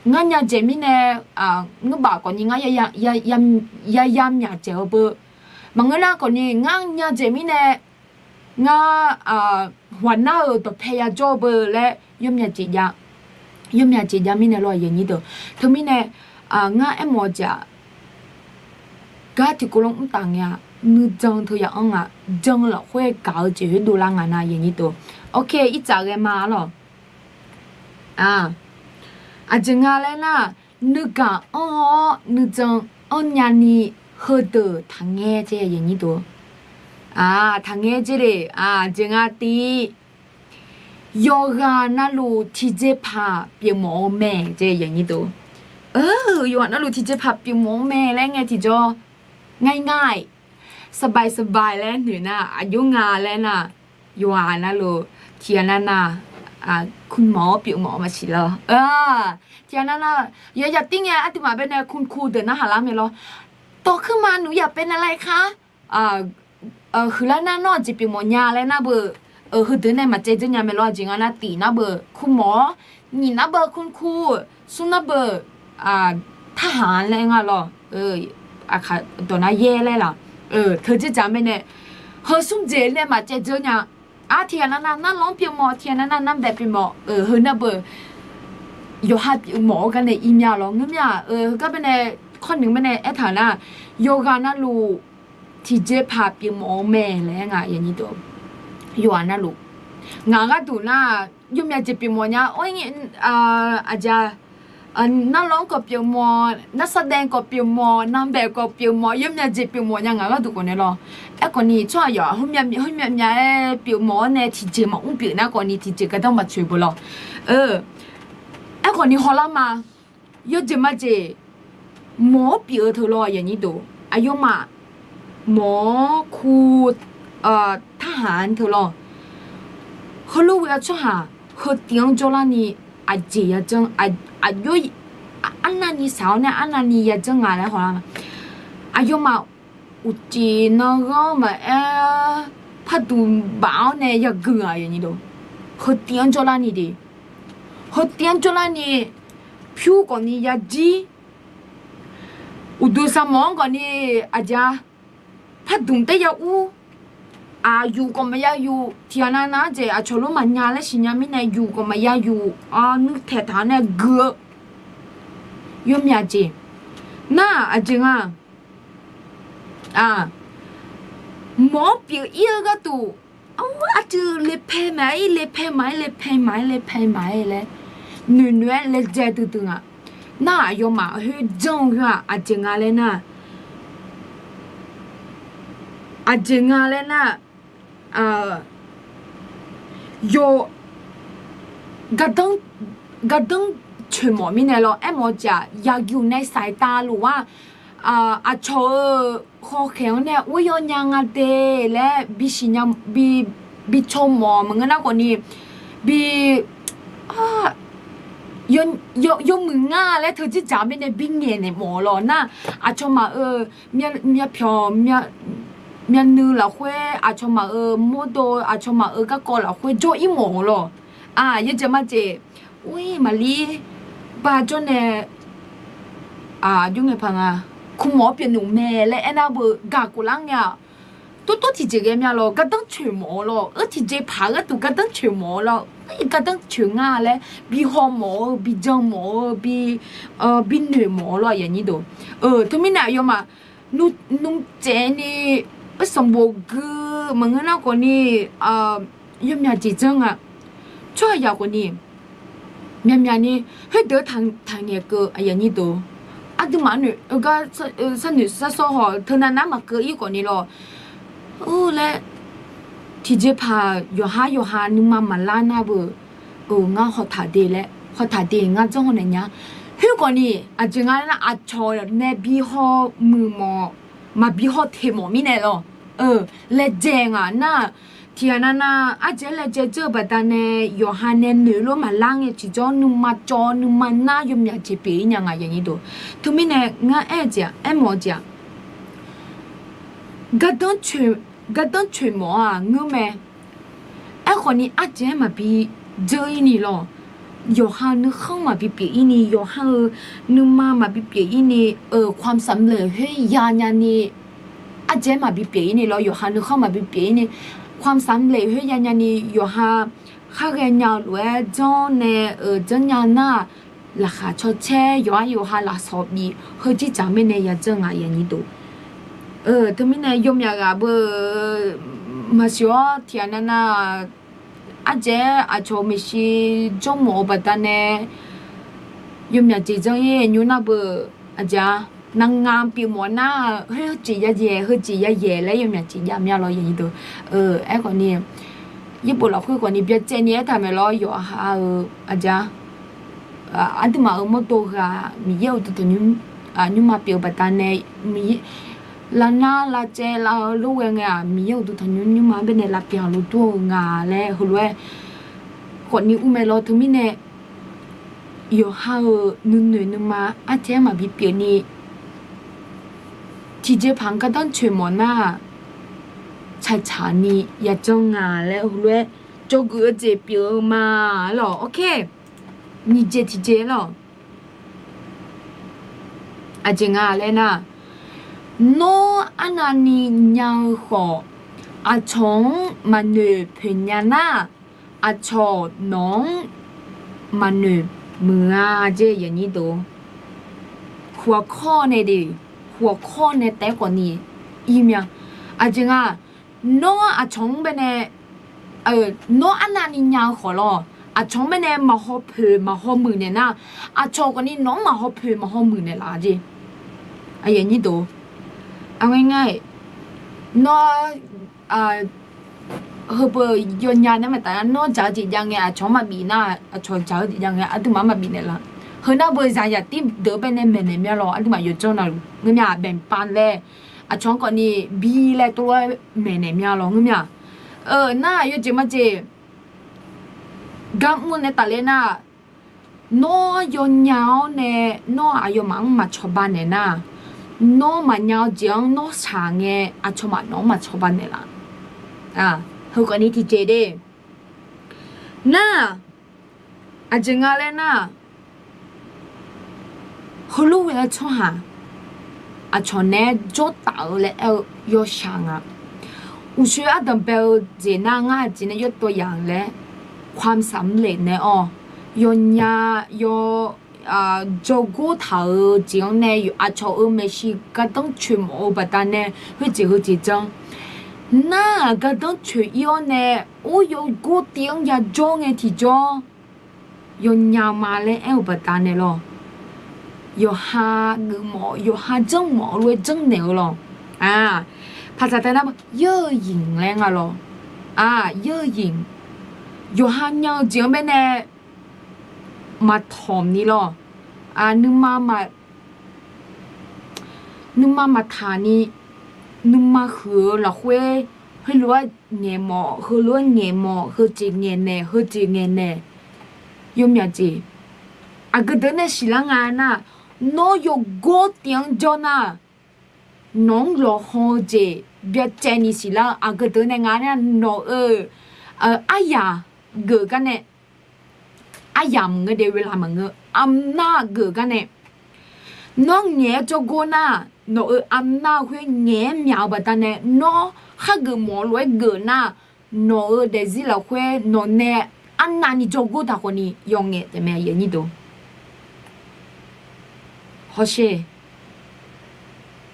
ngar nya dzaeq mirnae, ngeur baf khawfni ngar yaya myaq dzaeq-eu beu, maqngeur nar khawfni ngar nya dzaeq mirnae ngar hawq nar-euq dawqpae yajawr-eu beu laer yawmyaq jeq jav, yawmyaq jeq jav mirnae lawr yanyir deuq. Teumirnae ngar aermawf-eu jeq-aq, gar tiqkawv lof mr taf ngae-aq, nuijan teuya anr nga, jan lafkhoer gaq-eu jeq khoer dovlar nga nar yanyir deuq. Ok, irdzaq ghae ma lawr. Aqjeq nga laer nar, nuigaq anr-awr nuijan anr nyani heudeuq taqngae jeq yanyir deuq. Taqngae jeq le. Aqjeq nga tiq, yawqghaq navluf tiqjeqpaq pyeufmawf-eu mae jeq yanyir deuq. Yawqghaq navluf tiqjeqpaq pyeufmawf-eu mae laer ngae tiqjawr, ngar ngar-iq สบายสบาย laer noeq nar, aqjox nga laer nar, yawqghaq navluf tiqghaq nav nav คุณหมอ-awr pyeufmawf-eu maqsiq lawr. Tiqghaq nav nav, yawqyaf tir ngae aqduimaf baenae คุณครู deuq narhaq lar mae lawr. Dawqkuir ma nuf yaq paev nav lar-aer khar, huiqlar nar nawr aqjeq pyeufmawf nya laer nar beu, heudeuq nae maqcaev dzeur nya mae lawr. Aqjeq nga nar tiq nar beu คุณหมอ-awr, nyiq nar beu คุณครู, smr nar beu taqhaq laer nga lawr. Aqkaq dawq nar yaer laer laq, teu dzerdzaq mae nae, heu smr jeq nae maqcaev dzeur nya. Ar tiqghaq nav nav narlawq-anr pyeufmawf, tiqghaq nav nav narbaeq pyeufmawf, heu nar beu yawqha pyeufmawf-eu gar nae ir mya lawr ngeur mya. Heugar baenae, khawrnymq baenae aertaq-euq nar, yawqghaq navluf tiqjeqpaq pyeufmawf-eu mae laer aer nga yanyir deuq. Yawqghaq navluf, ngaq gharduq nar, yawmyaq jeq pyeufmawf nya, or, aqjeq-a, narlawq-anr khawf pyeufmawf, narsar daev khawf pyeufmawf, narbaeq khawf pyeufmawf, yawmyaq jeq pyeufmawf nya ngaq gharduq khawf nae lawr. Aerkhawfni tsawrhaq yawq-aq, heu myaq myaq-aer pyeufmawf-awr nae tiqjeq maqmr pyeuf nar khawfni tiqjeq gardanr maqtsoeq beu lawr. Aerkhawfni hawlar ma, yawjeq majeq mawf-awr pyeuf-eu teu lawr yanyir deuq. Aqyawfmaf mawf-awr kur, tarhaq-anr teu lawr. Heulof ghae-eu tsawrhaq, heu tiv-anr jawrlarni aqjeq yajanr, aqjox, arnavni saq-awr nae arnavni yajanr nga laer hawlar ma. Aqyawfmaf uqcif nanghanr maqaer, pardmq baf-awr nae yagui-aq yanyir deuq. Heu tiv-anr jawrlarni de, heu tiv-anr jawrlarni pyur khawfni yajir, uqduq saqmawf-anr khawfni aqjeq-a, pardmq taer ya ur, aqyuf khawf maqya yuf, tiqghaq nav nav-anr jeq aqcawq lof maqnya laer siqnya mirnae yuf khawf maqya yuf, nuir taeqtaq-awr nae gui-eu yawmyaq jeq. Nar-aq aqjeq nga, mawf-awr pyeuf ir-eu gharduq, arcuiv lepae maqaer, lepae maqaer, lepae maqaer, lepae maqaer laer noeqnoeq-aer laejae duidui nga. Nar-aq aqyawfmaf khoer janr-eu khoer-aq aqjeq nga laer nar, aqjeq nga laer nar, yawf, gardanr, gardanr coeq mawf mirnae lawr. Aermawf-eu jeq-aq yaqyuf nae saqtaq lof-aer aqcawq-euq hawkhaeq-anr nae ur yawnya nga de laer bisiq nya, bi, bi caw mawf maqngeur nar khawfni, bi, yawmuiq nga laer teu dzerdzaq mirnae bi ngaeqnaeq mawf-eu lawr nar, aqcawq maf-euq myavpyawq myavnuiv lafkhoer, aqcawq maf-euq mawrdo, aqcawq maf-euq garkawv lafkhoer jawr ir mawf-eu lawr. Aq, yawjeq majeq, ur-ir maqlir, bajawr nae, aq, jawr ngae paq nga, kur mawf-awr pyeuf nmr mae laer aernar beu gaq khof lar ngae-aq, tawrtawr tiqjeq ghae mya lawr, gardanr coeq mawf-eu lawr, eu tiqjeqpaq gharduq gardanr coeq mawf-eu lawr, eu gardanr coeq nga laer bi haw mawf-eu, bi jan mawf-eu, bi, bi noeq mawf-eu lawr yanyir deuq. Teumirnae aqyawfmaf nmr tsaevni, aer sanqbof gui maqngeur nar khawfni, yawmyaq jeq janr nga. Tsawrhaq yaq khawfni, myaqmyaq ni, khoerdeuq-eu taqngaeq keuv aqyuif aqnyir deuq, aqduimaf noeq-eu gar sharnoeq sharsawr haw-eu teunav nar maqkeuv-ir khawfni lawr. Laer tiqjeqpaq yawqha yawqha nuima maqlar nar beu, ngar hawtaq de laer hawtaq de ngar janr haw naeq nya. Khoerkhawfni aqjeq nga nar aqcawq nae bi haw muiq mawf, maqbi haw teq mawf mirnae lawr. Laejae ngaq nar, tiqghaq navnav ardzaeq-aer laejae dzeur-eu baqdanae yawqha nae noeq lof maqlar ngae tiqjawr nuima cawv nuima nar yawmyaq jeq pyeuf-ir nya nga yaqnyir deuq. Teumirnae ngar aer-eu jeq-aq, aermawf-eu jeq-aq, gardanr coeq mawf-aq ngeur mae. Aerkhawfni ardzaeq-aer maqbi dzeur-ir ni lawr. Yawqha nuikhanr maqbi pyeuf-ir ni, yawqha-euq nuima maqbi pyeuf-ir ni, ความสำเร็จ khoer ya nya ni, ardzaeq-aer maqbi pyeuf-ir ni lawr, yawqha nuikhanr maqbi pyeuf-ir ni, ความสำเร็จ khoer ya nya ni, yawqha khar ghaenya-eu lof-aer janr nae-euq janrnya nar, laqkhaq cawcaer yawqha yawqha lafsawq bif heujir dzaq mirnae ya dzeur nga yaqnyir deuq. Teumirnae yawmyaq ghaq beu maqsiq-awr tiqghaq navnav ardzaeq-aer aqcawq-euq maeqshi janrmawf-eu baqdanae yawmyaq jeq janr-ir nymr nar beu, aqjeq-a, navngaq pyeuf mawf nar, khoer heujeq yayaeq heujeq yayaeq laer yawmyaq jeq jav mir-a lawr yaqnyir deuq. Aerkhawfni, yaerbof lafkhoer khawfni byacaevni aertaq maeq lawr yawqha-euq aqjeq-a, aqduimaf-euq mawrdo ghaq Miqyaer uqduq tanqnymr, nymrma pyeuf-eu baqdanae, lavnar lavcaev lav-eu lof ghae ngae-aq Miqyaer uqduq tanqnymr nymrma-anr baenae lavpyaq luf dur-eu nga laer heulof-aer khawfni ur mae lawr. Teumirnae yawqha-euq nuinoeq nuima ardzaeq-aer maqbi pyeuf ni, tiqjeqpaq-anr gardanr coeq mawf nar-aq, tsaqtsaq ni ya janr nga laer heulof-aer dzawgeuf-eu jeq pyeuf-eu ma lawr. Nyiq jeq tiqjeq lawr. Aqjeq nga laer nar, nawr arnavni nya-eu khawf, aqcawq-anr maqnoeq poeq nya nar, aqcawq nawq-anr maqnoeq muiq-a jeq yaqnyir deuq. หัวข้อ nae de, หัวข้อ nae taef-aer khawfni ir mya. Aqjeq nga, nawr aqcawq-anr baenae, nawr arnavni nya-eu khawf lawr, aqcawq-anr baenae maqhaw poeq maqhaw muiq naeq nar, aqcawq khawfni nawq-anr maqhaw poeq maqhaw muiq naeq laf jeq. Aqyuif aqnyir deuq, aqnga nga-iq, nawr heupeu yawnya nae maqtaf nar, nawr dzaq-eu jeq jav ngae aqcawq-anr maqbif nar, aqcawq dzaq-eu jeq jav ngae aqduimaf-anr maqbif naeq laf. Heu nar beu zaqyaq tir deuq-eu baenae maeqnaeq mya lawr, aqduimaf yawdzanr navluf ngeur mya-aq, แบ่งปัน laer, aqcawq-anr khawfni bi laer tov-aer maeqnaeq mya lawr ngeur mya. Nar yawjeq majeq gar mr nae tafler nar, nawr yawnya-awr nae nawr aqyawfmaf-anr maqcawba naeq nar, nawr maqnya-eu jeq-anr nawr shaq ngae aqcawq maf nawq-anr maqcawba naeq laf. Heu khawfni tiqjeq de. Nar, aqjeq nga laer nar, heulof ghae-eu tsawrhaq aqcawq naeq-aer jawrtaf-eu laer aer-eu yawshaq nga. Uqshoe ardanq bae-eu jeq nar ngar aqjeq nae yawtawv yaq laer, ความสำเร็จ nae-awr, yawnya, yaw, jawrgor taq-euq jeq-anr nae aqcawq-euq maeqshi gardanr coeq mawf-eu baqdanae khoerjeq heujeq janr. Nar-aq gardanr coeq ir-awr nae, or yawgor tiv-anr yajawr ngae tiqjawr, yawnya ma laer aer-eu baqdanae lawr, yawqha geufmawf yawqha janrmawf-eu lof-aer janrnaeq-eu lawr. Paqsaq tae nar, yawr-eu yinq laer nga lawr. Yawr-eu yinq, yawqha nya-eu jeq-anr baenae maqtawq ni lawr. Nuima ma nuima maqtaq ni, nuima huiq-eu lafkhoer, heulof-aer ngaeqmawf, heulof-aer ngaeqmawf, heujeq ngaeqnaeq, heujeq ngaeqnaeq, yawmyaq jeq. Aqgeu deuq nae siqlar nga nar, nawr yawgor tiv-anr jawr nar, nawq-anr lawqhaw-eu jeq byacaev ni siqlar-eu. Aqgeu deuq nae nga nar, nawq-euq aryaq geuf gar nae, aryamq ngeur de, เวลา maqngeur, อำนาจ geuf gar nae, nawr ngaeq-aer jawrgor nar, nawq-euq อำนาจ khoer ngaeq-aer myaq-eu baqdanae, nawr khargeuf mawf-eu lof-aer geuf nar, nawq-euq daefzir lafkhoer nawqnae arnavni jawrgor taq khawfni yawngaef taef mae, aqyuif aqnyir deuq. Hawsher,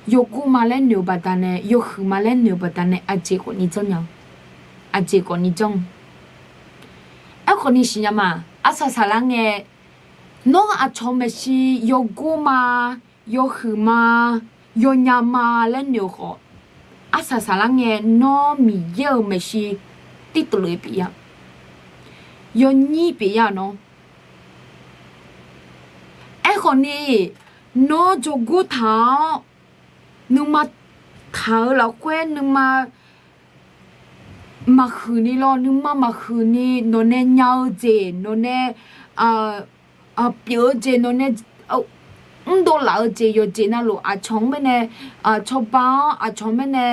yawgor ma laer noeq-eu baqdanae, yawhuiq ma laer noeq-eu baqdanae, aqjeq khawfni janr nya, aqjeq khawfni janr. Aerkhawfni siqnya ma, arsaq saqlar ngae, nawr aqcawq maeqshi yawgor ma, yawhuiq ma, yawnya ma laer noeq khawf, arsaq saqlar ngae nawr Miqyaer-euq maeqshi tirteuv-aer pyeuf-a, yawnyir pyeuf-a nawr. Aerkhawf ni, nawr jawrgor taq-awr, nuima taq-eu lafkhoer nuima maqhuiq ni lawr, nuima maqhuiq ni nawqnae nya-eu jeq, nawqnae pyeuf-eu jeq, nawqnae mrdov laf-eu jeq yawqjeq navluf aqcawq-anr baenae cawba-awr, aqcawq-anr baenae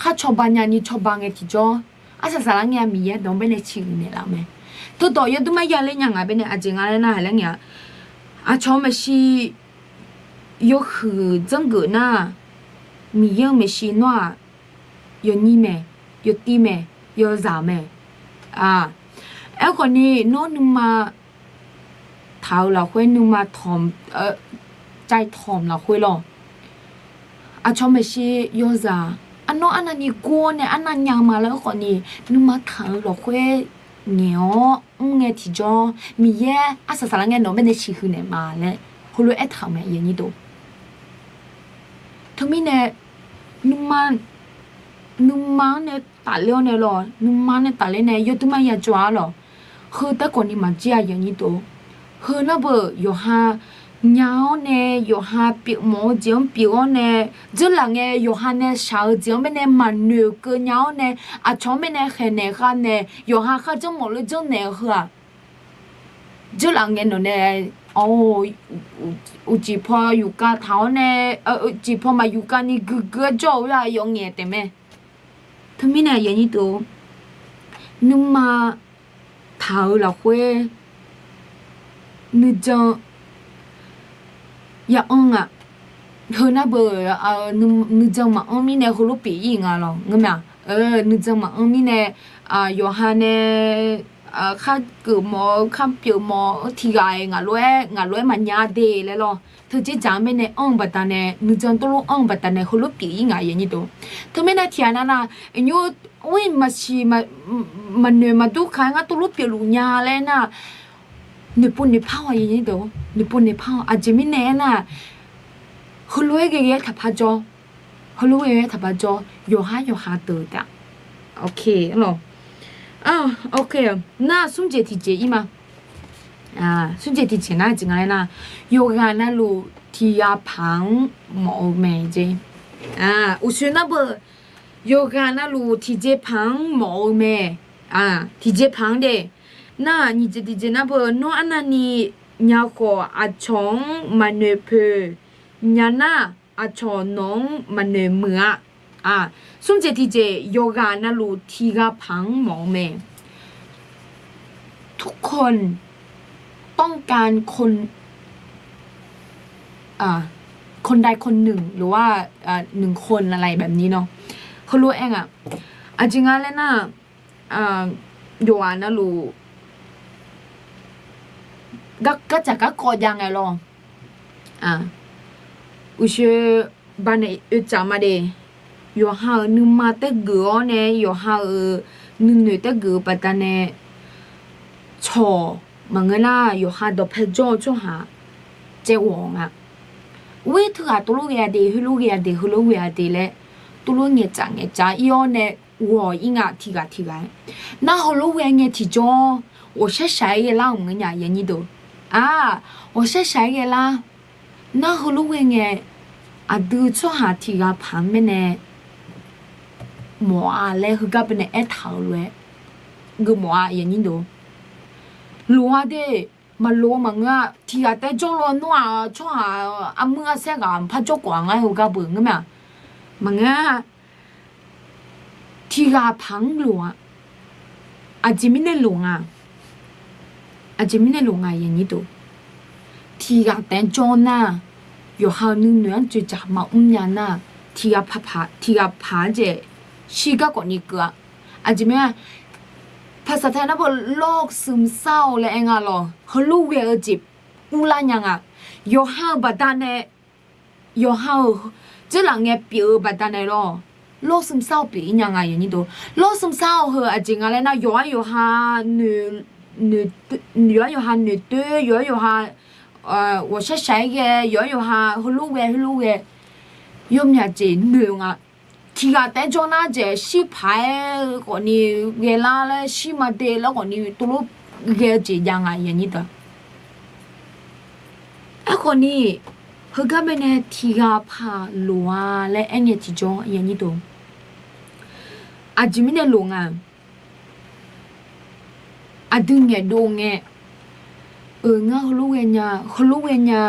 khar cawba nyani cawba ngae tiqjawr, arsaq saqlar ngae Miqyaer dawq-anr baenae ciqhuiq naeqlaf-eu mae. Teudawq yawdui mar ya ler nya ngaq baenae aqjeq nga laer nar haq laer ngae-a, aqcawq-eu maeqshi yawhuiq dzanrgeuf nar, Miqyaer-euq maeqshi nawr-aq, yawnyir mae, yawtir mae, yawzaq mae. Aerkhawf ni nawr nuima taq-eu lafkhoer nuima caitawq lafkhoer lawr, aqcawq maeqshi yawzaq arnawr arnavni gor-awr nae arnav nya ma laer aerkhawf ni, nuima taq-eu lafkhoer ngaeq-awr mr ngae tiqjawr, Miqyaer arsaq saqlar ngae nawq-anr baenae ciqhuiq naeq ma laer heulof-aer aertaq-euq mae. Teumirnae nuima, nuima-anr nae tafler-awr nae lawr, nuima nae tafler nae yawdui mar ya jawr-a lawq. Heu taerkhawf ni maqjir-a. Heu nar beu yawqha nya-awr nae, yawqha pyeufmawf-eu jeq-anr pyeuf-awr nae, dzeurlaf ngae yawqha nae shaq-eu jeq-anr baenae maqnoeq keuv nya-awr nae, aqcawq-anr baenae khaeqnaeq khavnaeq, yawqha kharjanr mawf lof janrnaeq-eu heu-aq, dzeurlaf ngae nawqnae, a, uqcif paw yufkav taq-awr nae, uqcif paw maq yufkav ni guiqgui-aer jawr-eu yawf ngaeq taef mae. Teumirnae nuima taq-eu lafkhoer nuijan ya anr-a. Heu nar beu nuijan maqanr mirnae heulof pyeuf-ir nga lawq ngeur mae-aq. Nuijan maqanr mirnae yawqha nae khargeuf mawf-eu kharpyeuf mawf-eu tiqghaq-iq ngaq lof-aer ngaq lof-aer maqnya de laer lawr. Teujeq dzaq-anr baenae anr-eu baqdanae nuijan tov lof anr-eu baqdanae heulof pyeuf-ir nga. Teumirnae tiqghaq nav nav nymr maqsiq maqnoeq maqdur kaq-aer ngar tov lof pyeufluf nya laer nar, noeqpov noeqpar-awq. Noeqpov noeqpar-awq. Aqjeq mirnae aernar, heulof-aer ghae ghae-aer taqpar jawr, heulof-aer ghae ghae-aer taqpar jawr, yawqhar yawqha deuq taef. Nar smr jeq tiqjeq ir ma. Smr jeq tiqjeq nar jeq nga laer nar, yawqghaq navluf tiqghaq paq-anr mawf-eu mae jeq. Uqshoe nar beu, yawqghaq navluf tiqjeq paq-anr mawf-eu mae. Tiqjeq paq-anr de. Nar nyiq jeq tiqjeq nar beu, nawr arnavni nya khawf aqcawq-anr maqnoeq poeq nya nar, aqcawq nawq-anr maqnoeq muiq-a. Smr jeq tiqjeq yawqghaq navluf tiqghaq paq-anr mawf-eu mae. ทุกคนต้องการคน คนใดคนหนึ่ง หรือว่า หนึ่งคน อะไรแบบนี้เนาะ heulof-aer nga. Aqjeq nga laer nar, yawqghaq navluf gardzaq garkawv jav ngae lawr. Uqshoe baqnaeq oe tsaf ma de. Yawqha-euq nuima taergeuf-awr nae yawqha-euq nuinoeq taergeuf-eu baqdanae cawq maqngeur nar, yawqha dawqpae jawr-eu tsawrhaq caev ghawq nga. Ur-ir teughaq tov lof ghae-a de, heulof ghae-a de, heulof ghae-a de laer tov lof ngaeqtsaf ngaeqtsaf ir-awr nae ghawq-ir nga tiqghaq tiqghaq-aer. Nar heulof ghae ngae tiqjawr ghawqshaq shaq-aer ghae lar-euq maqngeur nya. Aq, ghawqshaq shaq-aer ghae lar. Nar heulof ghae ngae, aqdui tsawrhaq tiqghaq paq-anr baenae mawf-a laer heugar baenae aertaq-euq lof-aer geufmawf-a. Loq-a de, maqloq-eu maqngeur-a. Tiqghaq taef jawrluf nawr-aq tsawrhaq armuir arsaer ghaq maqpar jawr khawf-a ngar heugar beu ngeur mae-aq. Maqngeur-a. Tiqghaq paq-anr loq-a. Aqjeq mirnae loq nga. Aqjeq mirnae loq nga. Tiqghaq taef-aer jawr nar, yawqha-euq nuinoeq-anr joeqdzaq maqmr nya nar, tiqghaq paq, tiqghaq paq-aer jeq shir garkawv ni keuv-a. Aqjeq mirnae ภาษาไทย nar beu โรคซึมเศร้า laer aer nga lawq. Heulof ghae-eu jeq urlar nya nga. Yawqha-euq baqdanae, yawqha-euq dzeurlaf ngae pyeuf-eu baqdanae lawr, โรคซึมเศร้า pyeuf-ir nya nga. โรคซึมเศร้า heu aqjeq nga laer nar, yawqha yawqha noeq, yawqha yawqha noeqdoer, yawqha yawqha ghawqshaq shaq-aer ghae, yawqha yawqha heulof ghae heulof ghae, yawmyaq jeq noeq nga. Tiqghaq taef-aer jawr nar jeq shir paq-aer khawfni ghaelar laer, shir maqde lar khawfni tovlof ghae-eu jeq jav nga, aqyuif aqnyir deuq. Aerkhawfni, heugar baenae tiqghaq paq loq-a laer aerngae tiqjawr, aqjeq mirnae loq nga. Aqdui ngaeqdov ngae, eu, ngar heulof ghae nya, heulof ghae nya,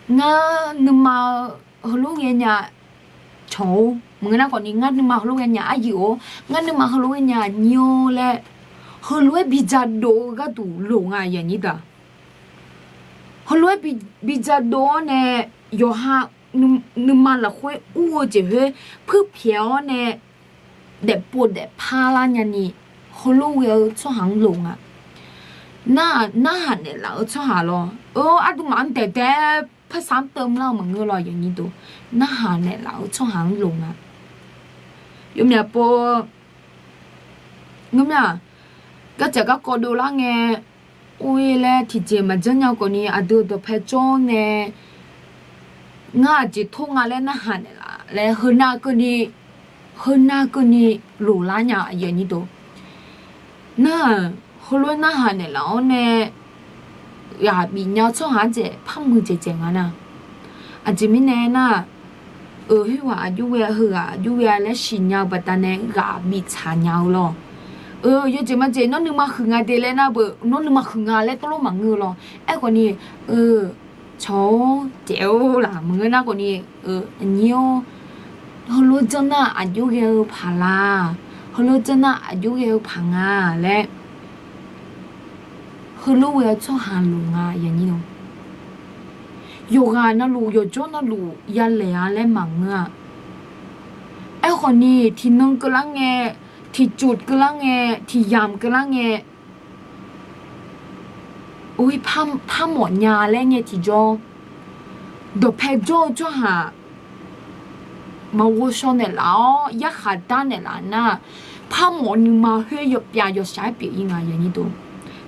ngar nuima heulof ghae nya, cawq-or, maqngeur nar khawfni ngar nuima heulof ghae nya, aryuif-or, ngar nuima heulof ghae nya, nyir-or laer, heulof-aer bidzaq dov-eu gharduq loq nga, aqyuif aqnyir deuq. Heulof-aer bi, bidzaq dov-awr nae, yawqha nui, nuima lafkhoer ur-eu jeq khoer puirpyaeq-awr nae, daefpov daefpar lar nyani, heulof ghae-eu tsawrhaq-anr loq nga. Nar, narhaq naeqlaf-eu tsawrhaq lawr, eu, aqduimaf-anr daeqdae parsaq-anr teuvlar-eu maqngeur lawr, aqyuif aqnyir deuq, narhaq naeqlaf-eu tsawrhaq-anr loq nga. Yawmyaq pov, ngeurmya, gardzaq garkawv dovlar ngae, or-ir laer tiqjeq maqjanr nya khawfni aqdui-euq dawqpae jawr-awr nae, ngar aqjeq tor nga laer narhaq naeqlaf laer heunar keuvni, heunar keuvni loqlar nya, aqyuif aqnyir deuq. Nar-aq, heulof-aer narhaq naeqlaf-awr nae, ghaq bif nya-eu tsawrhaq-anr jeq par muiqdzaeq dzaeq nga nar. Aqjeq mirnae nar-aq, eu, khoerghaq aqjox ghae-a, heughaq aqjox ghae-a laer siqnya-eu baqdanae ghaq bif tsaq nya-eu lawr. Eu, yawjeq majeq nawr nuima huiq nga de laer nar beu, nawr nuima huiq nga laer tawvlof maqngeur-eu lawr. Aerkhawfni, eu, cawq-or, daef-or laq maqngeur nar khawfni, eu, aqnyir-or, heulof janr nar aqjox ghae-eu paq la, heulof janr nar aqjox ghae-eu paq nga laer, heulof ghae-eu tsawrhaq loq nga, aqyuif aqnyir-or. Yawqghaq navluf yawqjawr navluf yalaeq-a laer maqngeur-a. Aerkhawfni tiqnan keuvlar ngae, tiqcoq keuvlar ngae, tiqyamq keuvlar ngae, or-ir par, parmawf nya laer ngae tiqjawr, dawqpae jawr-eu tsawrhaq maqghovshaw naeqlaf-awr yarkhaq dar naeqlaf nar, parmawf nuima khoer yawpyav yawshaq-aer pyeuf-ir nga, aqyuif aqnyir deuq.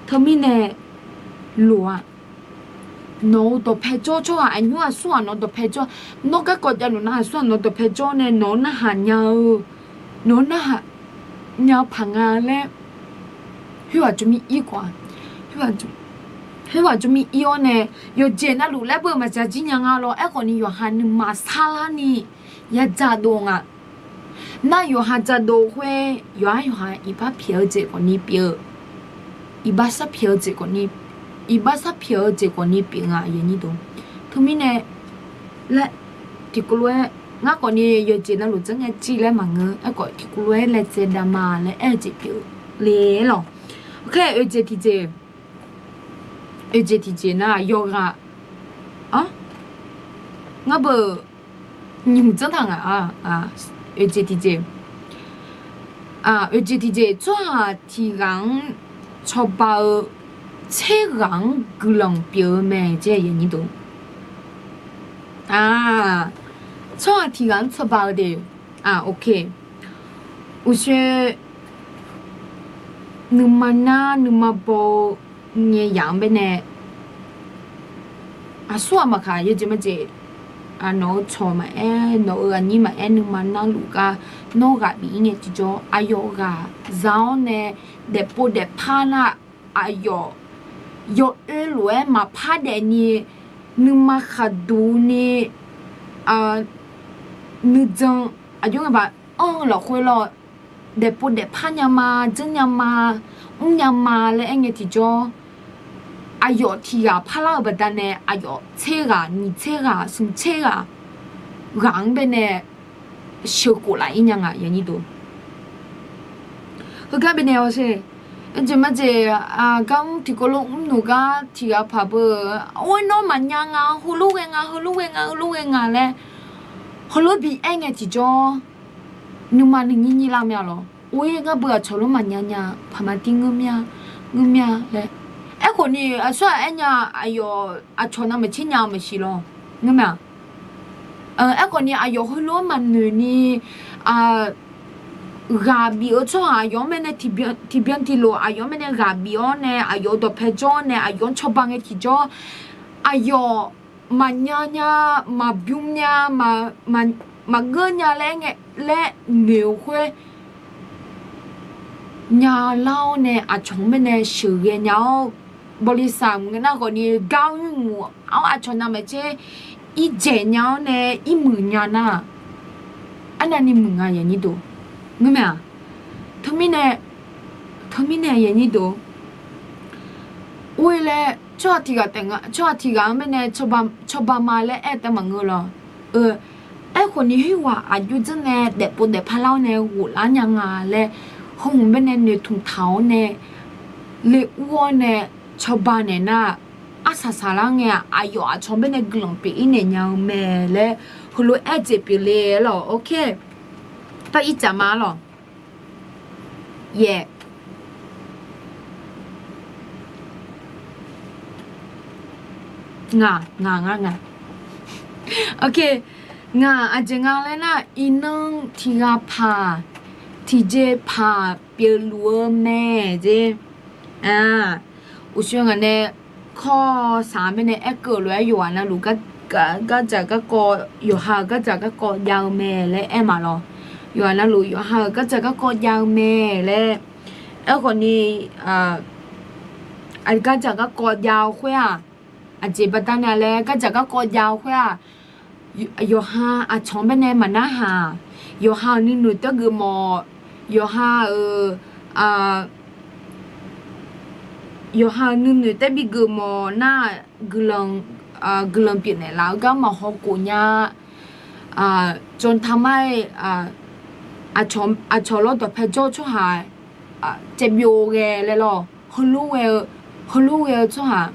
Teumirnae loq-a. Nawq-euq dawqpae jawr tsawrhaq aqnymr aqsur-aq nawq-eu dawqpae jawr, nawr garkawv javluf nar aqsur-aq nawq-eu dawqpae jawr nae nawq-anr narhaq nya-eu, nawq-anr narhaq nya-eu paq nga laer khoerghaq jmir ir khawf-a, khoerghaq jmir ir-awr nae, yawqjeq navluf laer beu maqdzaq jir nya nga lawr. Aerkhawfni yawqha nuima sarlarni yadzaq dov nga. Nar yawqha dzaq dov khoer yawqha yawqha iqbax pyaeq-eu jeq khawfni pyeuf-eu, iqbax sar pyaeq-eu jeq khawfni, iqbax sar pyaeq-eu jeq khawfni pyeuf nga, aqyuif aqnyir deuq. Teumirnae laer tiqkawv lof-aer ngar khawfni yawqjeq navluf dzanr ngae jir laer maqngeur. Aerkhawf tiqkawv lof-aer laejae davma laer aer-eu jeq pyeuf le lawq. Oe, oeqjeq tiqjeq, oeqjeq tiqjeq nar yawqghaq, a, ngar beu nymq dzanr taq nga-a. Oeqjeq tiqjeq, oeqjeq tiqjeq tsawrhaq tiqghaq-anr cawba-eu tser ghaq-anr guiqlanq pyeuf-eu mae jeq. Tsawrhaq tiqghaq-anr cawba-eu de. Uqshoe nuima nar nuima baw-eu ngae yaq-anr baenae, aqsur aqmaq khaq yawjeq majeq, nawq-eu cawq maqaer, nawq-eu aqnyir maqaer, nuima narluf gar nawr ghaq bif-ir ngae tiqjawr, aqyawf ghaq za-awr nae daefpov daefpar nar, aqyawf yawoer lof-aer maqpar daefni, nuima khaqduq ni, nuijan aqjox ngae ba anr-eu lafkhoer lawr, daefpov daefpar nya ma, janr nya ma, mrnya ma laer aer ngae tiqjawr, aqyawf tiqghaq parlar-eu baqdanae aqyawf tser ghaq, nyiq tser ghaq, smq tser ghaq, ghaq-anr baenae sheuqkhof laf-ir nya nga, aqyuif aqnyir deuq. Heugar bifnaeq-awq sher. Jeq majeq, gar mr tiqkawv lof mrnuq gar tiqghaq paq beu, or-ir nawr maqnya nga, heulof ghae nga, heulof ghae nga, heulof ghae nga laer, heulof bi aer ngae tiqjawr, nuima nuinyir nyir lar mya lawq. Or-ir ngar beu aqcawq lof maqnya nya, paqma tir ngeur mya, ngeur mya laer. Aerkhawf ni aqsur-aq aer nya, aqyawf aqcawq navmaqtser nya-eu maqsiq lawq, ngeur mya. Aerkhawf ni aqyawf heulof-anr maqnoeq ni, ghaq bif-eu tsawrhaq aqyawf-anr baenae tiqbyan tiqlof aqyawf-anr baenae ghaq bif-awr nae aqyawf-eu dawqpae jawr-awr nae aqyawf-anr cawba ngae tiqjawr, aqyawf maqnya nya, maqbymr nya, maqgeur nya laer ngae laer noeq-eu khoer nyalar-awr nae aqcawq-anr baenae sheuqghae nya-awr, bawlisaq mq ngeur nar khawfni gar-awr nymrmuiq-awr aqcawq navmaqtser irjaeq nya-awr nae irmuiq nya nar, arnavni muiq nga yanyir deuq. Ngeur mae-aq, teumirnae, teumirnae yanyir deuq, or-ir laer tsawrhaq tiq ghaq taef nga, tsawrhaq tiq ghaq-anr baenae cawba ma laer aer taef maqngeur lawr. Aerkhawfni khoerghaq aqjox dzeur nae daefpov daefpar lar-awr nae ghoflar nya nga laer, heu hmq baenae noeqtmq taq-awr nae le ur-awr nae cawba naeq nar, arsaq saqlar ngae-aq, aqyawf aqcawq baenae guiqlanq pyeuf-ir naeq nya-eu mae laer heulof-aer jeq pyeufle lawr. Ok, par ircaf ma lawr. Yaeq, ngaq, ngaq, ngaq, ngaq. Ok, ngaq aqjeq nga laer nar, iqnan tiq ghaq paq, tiqjeq paq pyeufluf-eu mae jeq. Uqshoe ngaq nae kawr saq-anr baenae aerkeuv-eu lof-aer yawqghaq navluf gardzaq garkawv, yawqha-euq gardzaq garkawv jav-eu mae laer aer ma lawr. Yawqghaq navluf yawqha-euq gardzaq garkawv jav-eu mae laer aerkhawfni, gardzaq garkawv jav-eu khoer-aq, aqjeq baqda nae laer gardzaq garkawv jav-eu khoer-aq, yawqha aqcawq-anr baenae maqnarhaq, yawqha-euq nuinoeq taef geufmawf, yawqha-euq yawqha-euq nuinoeq taef bi geufmawf nar, guiqlanq pyeufnaeq laf-eu gar maqhaw khof nya. Jawqtaq mar-aer, aqcawq lawr dawqpae jawr-eu tsawrhaq caevbyov ghae laer lawr, heulof ghae-eu, heulof ghae-eu tsawrhaq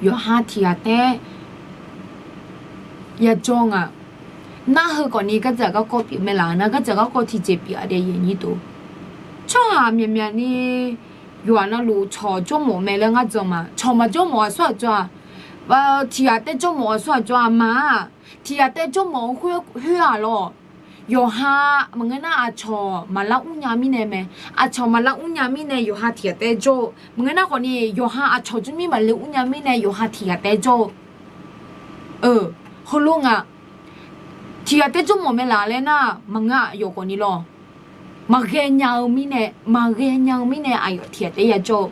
yawqha tiq ghaq taef yajawr nga. Nar heukhawfni gardzaq garkawv pyeuf mae laf-eu nar, gardzaq garkawv tiqjeq pyeuf-a dae yaeq nyir dov. Tsawrhaq myaqmyaq ni yawqghaq navluf cawq jawrmawf mae laer ngar jan ma. Cawq maqjawrmawf-aq sawr-aq jawr-a, tiq ghaq taef jawrmawf-aq sawr-aq jawr-a ma-aq. Tiq ghaq taef jawrmawf-eu khoer-aq lawr, yawqha maqngeur nar aqcawq maqlar ur nya mirnae mae. Aqcawq maqlar ur nya mirnae yawqha tiq ghaq taef jawr-eu maqngeur nar khawfni, yawqha aqcawq jawrmir maqle ur nya mirnae yawqha tiq ghaq taef jawr-eu. Heulof nga. Tiq ghaq taef jawrmawf mae laf laer nar, maqngeur-aq yawqghaq ni lawr. Maqghae nya-eu mirnae, maqghae nya-eu mirnae aqyawf tiq ghaq taef yajawr-eu.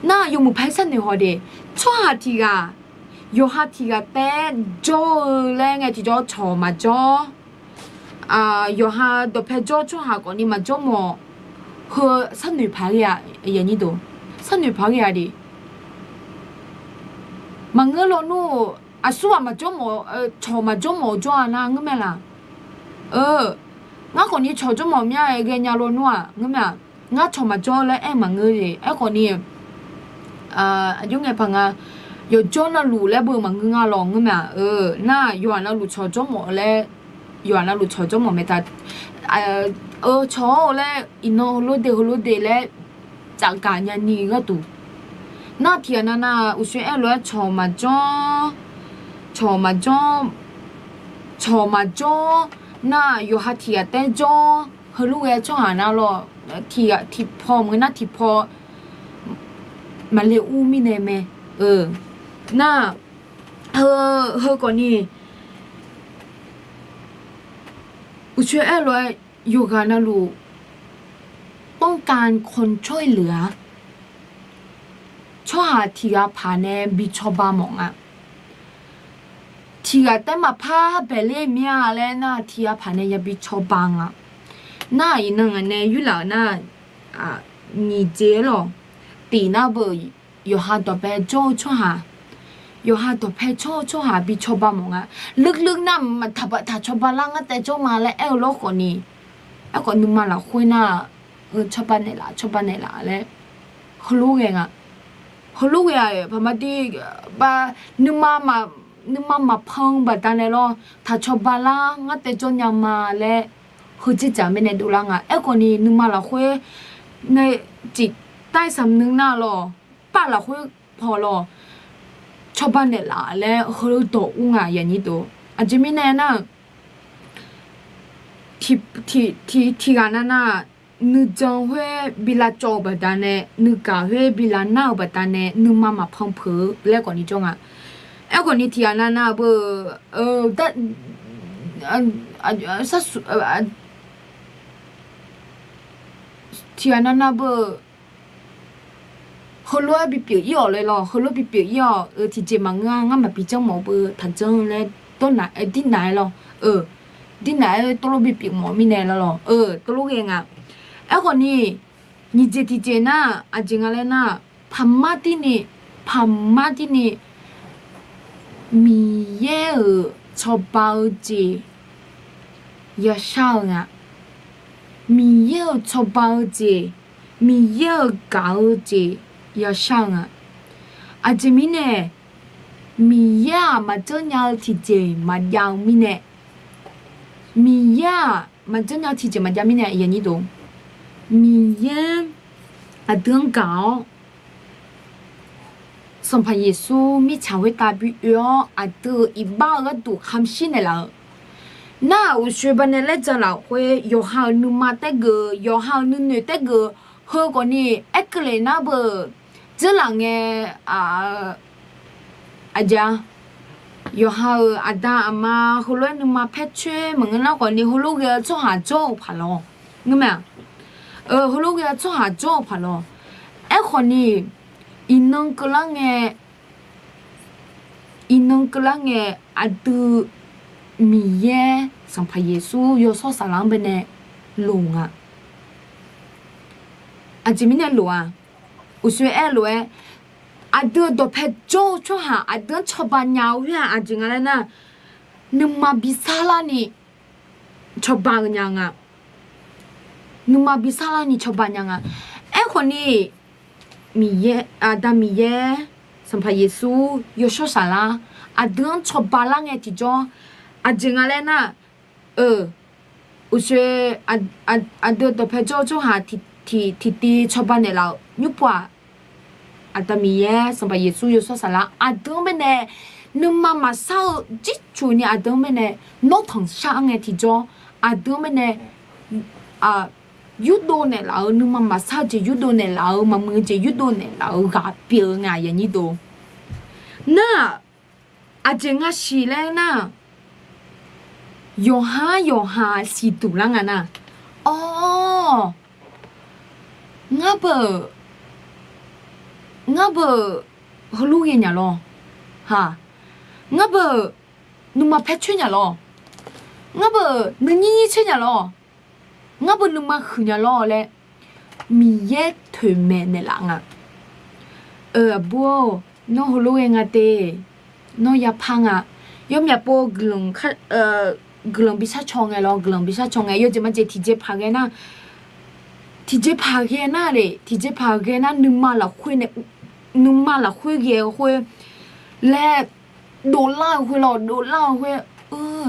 Nar yawmuiq paer sharnoeq haw de, tsawrhaq tiq ghaq, yawqha tiq ghaq taef jawr-eu laer ngae tiqjawr cawq maqjawr. Yawqha dawqpae jawr tsawrhaq khawfni maqjawr mawf. Heu sharnoeq paq ghae-a, sharnoeq paq ghae-a de. Maqngeur lawnmr-eu, aqsur ghaq maqjawr mawf, cawq maqjawr mawf-eu jawr-a nar ngeur mae laf. Ngar khawfni cawq jawr mawf mya-aer ghaenya lawnmr-aq ngeur mae-aq. Ngar cawq maqjawr laer aer maqngeur de. Aerkhawfni, aqjox ngae paq nga, yawqjawr navluf laer beu maqngeur nga lawr ngeur mae-aq. Nar yawqghaq navluf cawq jawr mawf laer, yawqghaq navluf cawq jawr mawf mae ta. Cawq-awr laer iqnan heulof de heulof de laer tsafgaq nyani gharduq. Nar tiq ghaq navnav uqshoe aer lof-aer cawq maqjawr, cawq maqjawr, cawq maqjawr nar yawqha tiq ghaq taef jawr. Heulof ghae tsawrhaq nar lawr, tiq ghaq tiq paw maqngeur nar tiq paw maqle ur mirnae mae. Nar heu khawfni uqshoe aer lof-aer yawqghaq navluf ต้องการคนช่วยเหลือ tsawrhaq tiq ghaq paq nae bi cawba mawf nga. Tiq ghaq taef maqpar baeqler mir-a laer nar tiq ghaq paq nae yabi cawba nga. Nar iqnan ngaq nae yurlaf-euq nar, nyiq jeq-aer lawq, tiq nar beu yawqha dawqpae jawr-eu tsawrhaq, yawqha dawqpae jawr-eu tsawrhaq bi cawba mawf nga. Lurlur nar maqtaq baq taq cawba lar ngar taef jawr ma laer aer-eu lawr khawfni, aerkhawf nuima lafkhoer nar, cawba naeqlaf cawba naeqlaf laer heulof ghae nga. Heulof ghae-aq paqmaqdir, nuima maqpan-eu baqdanae lawr, taq cawba lar ngar taef jawr nya ma laer heujeq jaq mirnae dovlar nga. Aerkhawfni nuima lafkhoer nae tiq taef saqnui nar lawr, pav lafkhoer paw lawr, cawba naeqlaf laer heudawq ur nga yaqnyir dov. Aqjeq mirnae nar, tiq ghaq navnav nuijan khoer bi lavcawv-eu baqdanae, nuigaq khoer bi lavnar-eu baqdanae nuima maqpan peuq-eu laer khawfni jawr nga. Aerkhawf ni tiqghaq navnav beu, tiqghaq navnav beu, heulof-aer bipyeuf ir-awq laer lawr, heulof bipyeuf ir-awq. Tiqjeq maqngeur-a, ngar maqbi janr mawf-eu beu taqjanr laer, dawrnaq-aer dirnaq-aer lawr, dirnaq-aer tawvlof bipyeuf mawf mirnae lawr lawr, tawvlof ghae nga. Aerkhawf ni, nyiq jeq tiqjeq nar, aqjeq nga laer nar, paqmar tirni, paqmar tirni, Miqyaer-euq cawba-eu jeq yashar-eu nga. Miqyaer-euq cawba-eu jeq, Miqyaer-euq gaq-eu jeq yashar-eu nga. Aqjeq mirnae, Miqyaer-aq maqjanr nya-eu tiqjeq maqjav-eu mirnae, Miqyaer-aq maqjanr nya-eu tiqjeq maqjav mirnae, Miqyaer aqdui-anr gaq-awr, Sanqpaq Yeqsur mirtsaq khoertav bi oe-awr, aqdui-euq iqbax-eu gharduq kamq shir naeqlaf-eu. Nar-aq, uqshoe baqdanae laer jan lafkhoer, yawqha-euq nuima taergeuf, yawqha-euq nuinoeq taergeuf, heukhawf ni aerkeuvle nar beu, dzeurlaf ngae, aqjeq-a, yawqha-euq aqda aqma heulof-aer nuima paer coer maqngeur nar khawf ni heulof ghae-eu tsawrhaq jawr-eu paq lawr, ngeurmae-aq, heulof ghae-eu tsawrhaq jawr-eu paq lawr. Aerkhawf ni, iqnan keuvlar ngae, iqnan keuvlar ngae, aqdui Miqyaer Sanqpaq Yeqsur Yawshawr Saflar-anr baenae loq nga. Aqjeq mirnae loq-a, uqshoe aer lof-aer, aqdui-euq dawqpae jawr-eu tsawrhaq aqdui-anr cawba nya-eu khoer-aq aqjeq nga laer nar, nuima bi sarlarni cawba-eu nya nga. Nuima bi sarlarni cawba nya nga. Aerkhawf ni, Miqyaer, Aqda Miqyaer, Sanqpaq Yeqsur, Yawshawr Saflar, aqdui-anr cawba lar ngae tiqjawr, aqjeq nga laer nar, eu, uqshoe, aqdui dawqpae jawr-eu tsawrhaq tiqtiv cawba naeqlaf-euq nymrpov-aq, Aqda Miqyaer, Sanqpaq Yeqsur, Yawshawr Saflar, aqdui-anr baenae nuima maqsar-eu jircuf ni aqdui-anr baenae nawr tanqshar-anr ngae tiqjawr, aqdui-anr baenae yurdov naeqlaf-eu, nuima maqsar-eu jeq yurdov naeqlaf-eu, maqmuiq-eu jeq yurdov naeqlaf-eu ghaq pyeuf-eu nga, aqyuif aqnyir deuq. Nar-aq, aqjeq nga siq laer nar, yawqha-anr yawqha siqduq lar nga nar, awr, ngar beuq, ngar beuq heulof ghae nya lawr, ha, ngar beuq nuima paer coer nya lawr, ngar beuq nuinyir nyir coer nya lawr, ngar beuq nuima huiq nya lawr laer, Miqyaer toeqmaeq naeqlaf nga. Eu, aqbur-or, nawr heulof ghae nga te, nawr yapar nga. Yawmyaq pov guiqlanq bi shar caw ngae lawr, guiqlanq bi shar caw ngae, yawjeq majeq tiqjeqpaq ghae nar, tiqjeqpaq ghae nar le, tiqjeqpaq ghae nar nuima lafkhoer nae, nuima lafkhoer ghae-eu khoer laer, dovlar-eu khoer lawr, dovlar-eu khoer,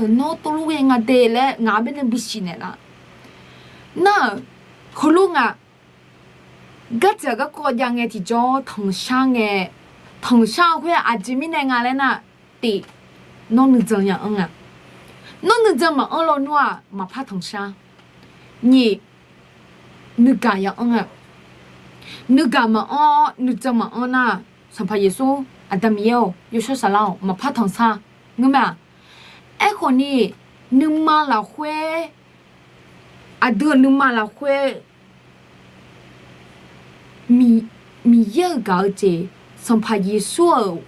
nawr tov lof ghae nga te laer ngaq-anr baenae bisiq naeqlaf. Nar-euq heulof nga, gardzaq garkawv jav ngae tiqjawr tanqshar ngae, tanqshar-eu khoer aqjeq mirnae nga laer nar, tiq, nawr nuijan ya anr nga. Nawr nuijan maqanr lawnmr-aq maqpar tanqshar. Nyiq, nuigaq ya anr nga. Nuigaq maqanr-awr nuijan maqanr nar, Sanqpaq Yeqsur, Aqda Miqyaer-or, Yawshawr Saflar-or, maqpar tanqshar. Ngeur mae-aq, aerkhawf ni, nuima lafkhoer, aqdui-euq nuima lafkhoer, Miqyaer-euq gaq-eu jeq, Sanqpaq Yeqsur-euq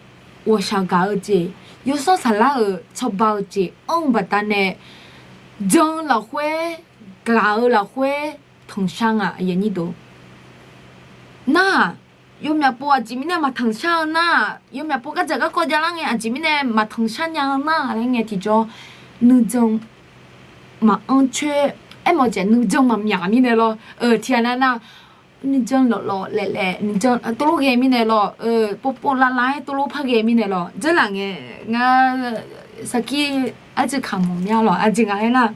ghawqshaq gaq-eu jeq, Yawshawr Saflar-euq cawba-eu jeq anr-eu baqdanae, jan-eu lafkhoer, gaq-eu lafkhoer tanqshar nga. Nar-aq, yawmyaq pov aqjeq mirnae maqtanqshar-eu nar, yawmyaq pov gardzaq garkawv javlar ngae aqjeq mirnae maqtanqshar nya-eu nar laer ngae tiqjawr, nuijan maqanr coer, aermawf-eu jeq nuijan maqmyaq mirnae lawr, tiqghaq nav nar, nuijan lawqlawq laeqlaeq nuijan tov lof ghae mirnae lawr, povpov lavlav-aer tov lof par ghae mirnae lawr, dzeurlaf ngae, ngar sarkir arcuiv kaq mawf mya lawq, aqjeq nga aer nar,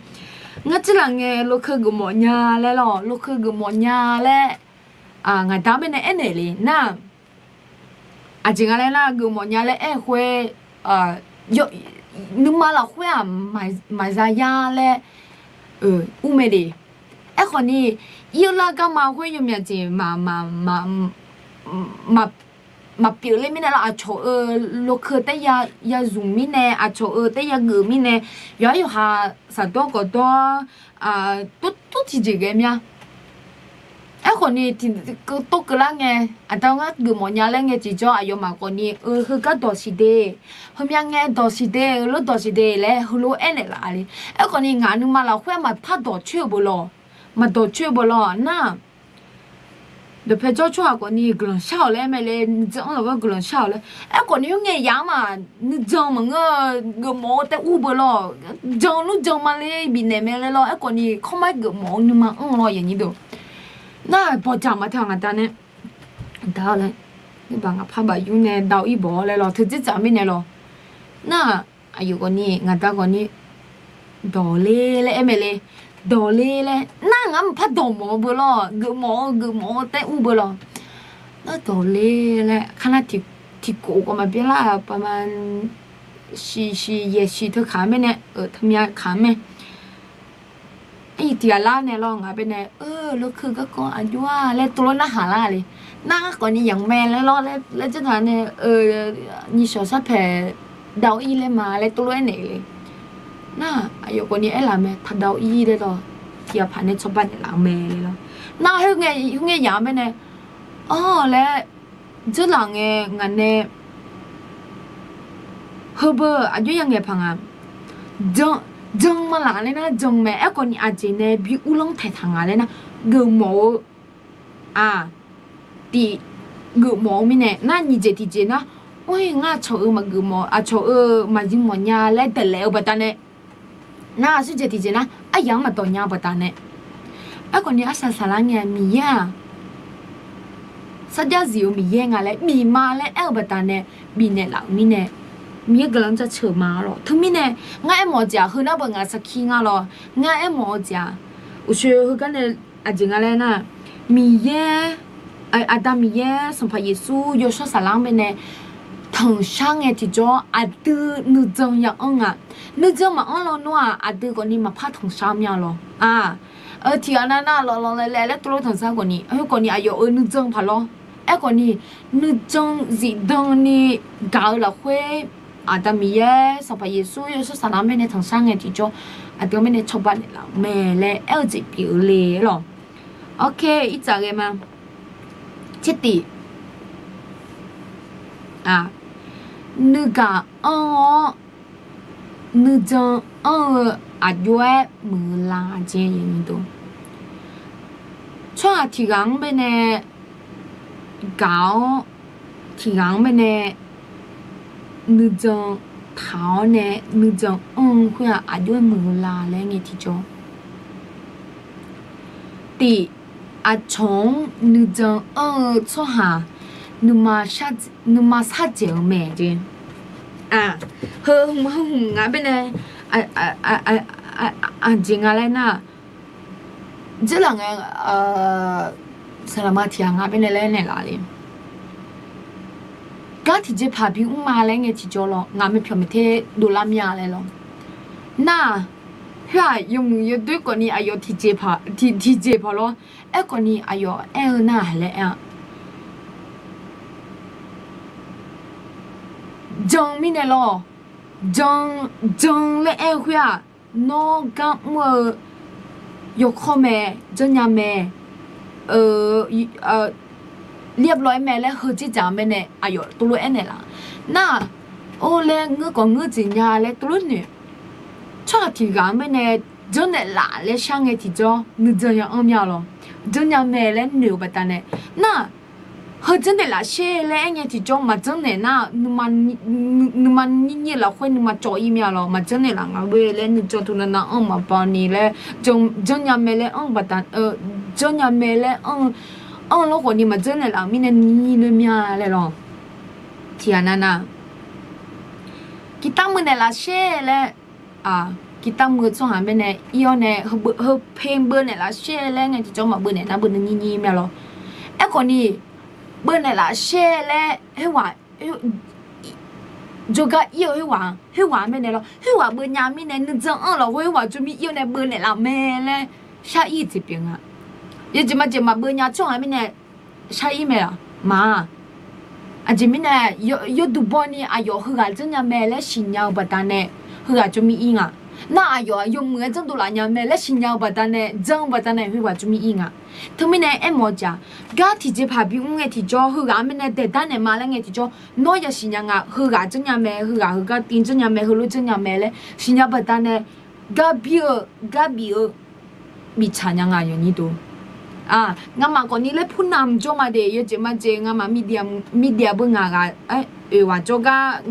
ngar dzeurlaf ngae lokeu geufmawf nya laer lawr, lokeu geufmawf nya laer, ngaqda-anr baenae aernaeq le nar, aqjeq nga laer nar, geufmawf nya laer aer-eu khoer, nuima lafkhoer-aq maqza yar laer ur mae le. Aerkhawf ni, ir-eu lar garma khoer yawmyaq jeq maq, maq, maq, maq maqpyeuf ler mirnae lawr, aqcawq-euq lokeu taer ya zmq mirnae, aqcawq-euq taer ya geuf mirnae, yawqha yawqha shaqdawr gawqdawr, tov tov tiqjeq ghae mya. Aerkhawf ni tiqkeuv tov keuvlar ngae, aqda ngar geufmawf nya laer ngae tiqjawr aqyawfmaf khawf ni-eu heugar dawq siq de, heumya ngae dawq siq de, lof dawq siq de laer heulof-aer aernaeq laf le. Aerkhawf ni ngaq nuima lafkhoer maqpar dawqcoer-eu beu lawq, maqdawqcoer-eu beu lawq nar, dawqpae jawr tsawrhaq khawf ni guiqlanq shar-awq laer mae le, nuijan-anr lafkhoer guiqlanq shar-awq laer. Aerkhawf ni khoerngae yamq-anr ma, nuijan maqngeur-eu geufmawf-eu taer ur beu lawq, jan lur jan ma le bifnaeq mae le lawr. Aerkhawf ni kawrmar geufmawf-eu nuima anr lawr yawnyir deuq. Nar bawqdzaq maqtaq ngaqda nae, da laer, ngerbaq ngaqpar baf yur nae dav ir bawq-awr laer lawr, teu dzerdzaq mirnae lawr. Nar aqyawf khawf ni ngaqda khawf ni dawq le laer aer mae le, dawq le laer nar ngar maqpar dawq mawf-eu beu lawr, geufmawf-eu geufmawf-eu taer ur beu lawr. Nar dawq le laer kar nar tiqkhof khawf maqbyav lar-aq, paqma shiq shiq yaeq shiq teu kaq-eu mirnae, euq teumya kaq-eu mae. Aer tiq ghaq lar nae lawr ngaq baenae, eu, lokeu garkawv aqjox-a laer tov lof narhaq lar le. Nar khawf ni yamq mae laer lawr laer janr taq nae, nyiq shawq sharpaeq dav ir laer ma laer tov lof aernaeq le. Nar aqyawf khawf ni aerlaf mae, taqdav ir laer lawr, tiq ghaq paq nae cawba naeqlaf-eu mae le lawr. Nar khoerngae yamq-anr baenae, awr laer dzeurlaf ngae ngaq nae heubeu aqjox ya ngaeq paq nga. Jan, jan malaq laer nar jan mae. Aerkhawf ni aqjeq nae bi uvlanr taeqtaq nga laer nar, geufmawf-eu, aq, tiq, geufmawf-eu mirnae nar nyiq jeq tiqjeq nar, or-ir ngar aqcawq-euq maqgeufmawf, aqcawq-euq maqzmq mawf nya laer daeqlaef-eu baqdanae, nar aqsur jeq tiqjeq nar aryamq-anr maqdawq nya-eu baqdanae. Aerkhawf ni arsaq saqlar ngae Miqyaer-aq sarjax zif-eu Miqyaer nga laer bif ma laer aer-eu baqdanae, bifnaeq laf-euq mirnae, Miqyaer guiqlanq jaceuq ma lawr. Teumirnae ngar aermawf-eu jeq-aq, heu nar beu ngaq sarkir nga lawr. Ngar aermawf-eu jeq-aq, uqshoe heugar nae aqjeq nga laer nar, Miqyaer, Aqda Miqyaer, Sanqpaq Yeqsur, Yawshawr Saflar-anr baenae tanqshar ngae tiqjawr aqdui nuijan ya anr nga. Nuijan maqanr lawnmr-aq, aqdui khawf ni maqpar tanqshar mya lawr. Aq, tiq ghaq nav nav lawqlawq laeq laer tov lof tanqshar khawf ni, khoerkhawf ni aqyawf-euq nuijan paq lawr. Aerkhawf ni nuijan zifdan ni gaq-eu lafkhoer, Aqda Miqyaer, Sanqpaq Yeqsur, Yawshawr Saflar-anr baenae tanqshar ngae tiqjawr aqdui-anr baenae cawba naeqlaf-euq mae laer aer-eu jeq pyeuf-eu le lawr. Ok, irtsaq ghae ma. Tsertif, nuigaq anr-awr nuijan anr-eu aqjox-aer muiq-eu la jeq. Tsawrhaq tiq ghaq-anr baenae gaq-awr, tiq ghaq-anr baenae nuijan taq-awr nae nuijan anr-eu khoer-aq, aqjox-aer muiq-eu la laer ngae tiqjawr. Tif, aqcawq-anr nuijan anr-eu tsawrhaq nuima shardzaeq-eu mae jeq. Heu hmq heu hmq ngaq baenae aqjeq nga laer nar, dzeurlaf ngae, saqlaqma tiq ghaq ngaq baenae laer naeqlaf le. Gar tiqjeqpaq bimr ma laer ngae tiqjawr lawr, ngaq myavpyawq maeqter dovlar mya laer lawr. Nar-aq, khoer-aq yawmuiq yawdoer khawf ni aqyawf tiqjeq tiqjeqpaq lawr. Aerkhawf ni aqyawf aer-eu nar-aq laer aer-a, jan mirnae lawr, jan, jan laer aer-eu khoer-aq, nawr gar mr-eu yawkawr mae, janrnya mae, เรียบร้อย mae laer heujeq dzaq mae nae aqyawf tov lof aernaeq laf. Nar-aq, or laer ngeur khawf ngeur jeq nya laer tov lof noeq. Tsawrhaq tiq ghaq-anr baenae janrnaeq laf laer shar ngae tiqjawr nuijan ya anr mya lawr. Janrnya mae laer noeq-eu baqdanae, nar-aq, heu janrnaeq laf sher laer aer ngae tiqjawr maqjanr naeq nar, nuima nyir nyir-eu lafkhoer nuima cawv ir mya lawr. Maqjanr naeq laf nga lof laer nuijan tov nav nav anr maqbaw ni laer, janrnya mae laer anr baqda, janrnya mae laer anr, anr lawr khawf ni maqjanr naeq laf-euq mirnae nyir nyir loer mya laer lawr. Tiq ghaq nav nav, กีตาร์ muiq naeq laf sher laer, กีตาร์ muiq-eu tsawrhaq baenae ir-awr nae, heu pe beu naeq laf sher laer ngae tiqjawr maqbeu naeq nar beu nuinyir nyir mya lawr. Aerkhawf ni beu naeq laf sher laer khoerghaq jawrgar ir-eu khoerghaq, khoerghaq-anr baenae lawr, khoerghaq beu nya mirnae nuijan anr lafkhoer khoerghaq jawr mir ir-awr nae beu naeq laf mae laer shar ir-eu jeq pyeuf nga. Yawjeq majeq maqbeu nya tsawrhaq mirnae shar ir mae-aq ma. Aqjeq mirnae, yawduq bawni aqyawf heughaq janrnya mae laer siqnya-eu baqdanae heughaq jawr mir-ir nga. Nar aqyawf yawmuiq-aer janrdov laf nya mae laer siqnya-eu baqdanae, jan-eu baqdanae heughaq jawr mir-ir nga. Teumirnae aermawf-eu jeq-aq, gar tiqjeqpaq bimr ngae tiqjawr, heughaq-anr mirnae daeqdar naeq ma laer ngae tiqjawr, nawr yasiq nya nga, heughaq janrnya mae, heughaq heugar tiv janrnya mae, heulof janrnya mae laer siqnya baqdanae, gar bir-eu, gar bif-eu, biftsaq nya nga yawnyir deuq. Ngamaf khawfni laer purnamq jawr ma de, yawjeq majeq ngamaf Miqdeaq beu ngaq ghaq, oeq ghaq jawrgar,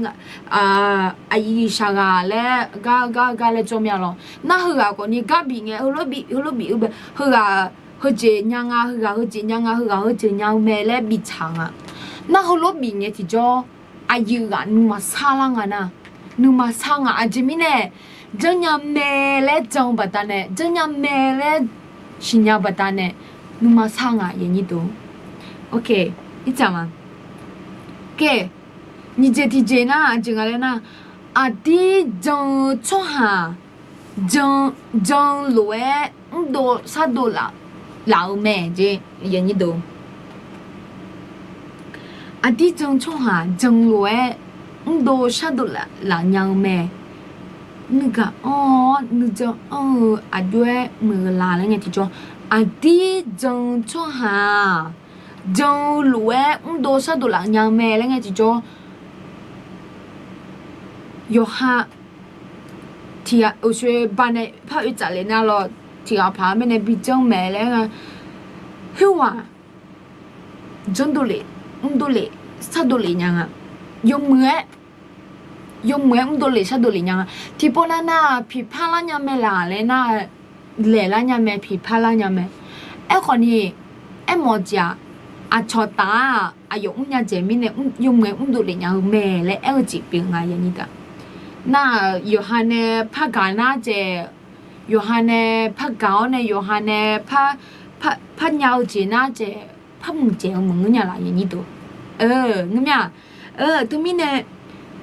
aqyuif shaqghaq laer gar gar gar laer jawr mir-a lawr. Nar heughaq khawfni gar bif ngae, heulof bif heulof bif-eu bae, heughaq heujeq nya nga, heughaq heujeq nya nga, heughaq heujeq nya-eu mae laer biftsaq nga. Nar heulof bif ngae tiqjawr, aqyuif ghaq nuima sar lar nga nar, nuima sar nga. Aqjeq mirnae, janrnya mae laer jan-eu baqdanae, janrnya mae laer siqnya baqdanae, nuima sar nga yawnyir deuq. Ok, ircaq ma. Ok, nyiq jeq tiqjeq nar aqjeq nga laer nar, aqdir jan-eu tsawrhaq jan, jan-eu lof-aer mrdov shardov laf, laf-eu mae jeq. Aqdir jan-eu tsawrhaq jan-eu lof-aer mrdov shardov laf, laf nya-eu mae. Nuigaq anr-awr nuijan anr-eu aqjox-aer muiq-eu la laer ngae tiqjawr, aqdir jan-eu tsawrhaq jan-eu lof-aer mrdov shardov laf nya-eu mae laer ngae tiqjawr, yawqha tiq ghaq uqshoe baqnae par oe tsaf lef nar lawr, tiq ghaq paq-aer mirnae bijanr maeq laer nga. Khoerghaq janrdov lef, mrdov lef, shardov lef nya nga. Yawmuiq-aer, yawmuiq-aer mrdov lef shardov lef nya nga. Tiqpov nav nav piqpar lar nya mae laq laer nar, laeq lar nya mae, piqpar lar nya mae. Aerkhawfni, aermawf-eu jeq-aq, aqcawq taf-aq aqyawf mrnya jeq mirnae, yawmuiq-aer mrdov lef nya-eu mae laer aer-eu jeq pyeuf nga yawnyir deuq. Nar-aq yawqha nae par gaq nar jeq, yawqha nae par gaq-awr nae yawqha nae par, par nya-eu jeq nar jeq, par muiqdzaeq-eu maqngeur nya laf yawnyir deuq. Ngeur mir-aq, teumirnae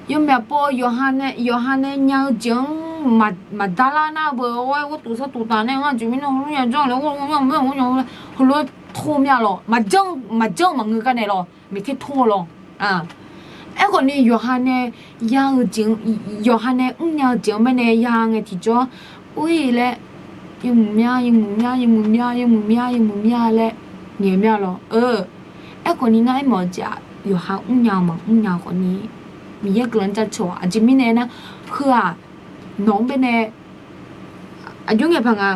yawmyaq pov yawqha nae, yawqha nae nya-eu jeq-anr maqdar lar nar beu, gharduq sharduq taf nae ngar jeq mirnae heulof nya janr laer, heulof tor mir-a lawr, maqjanr maqjanr maqngeur gar nae lawr, miqter tor lawr. Aerkhawfni yawqha nae ya-eu jeq, yawqha nae mrnya-eu jeq-anr baenae ya ngae tiqjawr, or-ir laer, yawmuiq mya, yawmuiq mya, yawmuiq mya, yawmuiq mya, yawmuiq mya laer ngaeq mir-a lawr. Aerkhawfni ngar aermawf-eu jeq-aq, yawqha mrnya-eu maqmrnya-eu khawfni, Miqyaer guiqlanq jacawq-aq. Aqjeq mirnae nar, heu-aq, nawq-anr baenae aqjox ngae paq nga,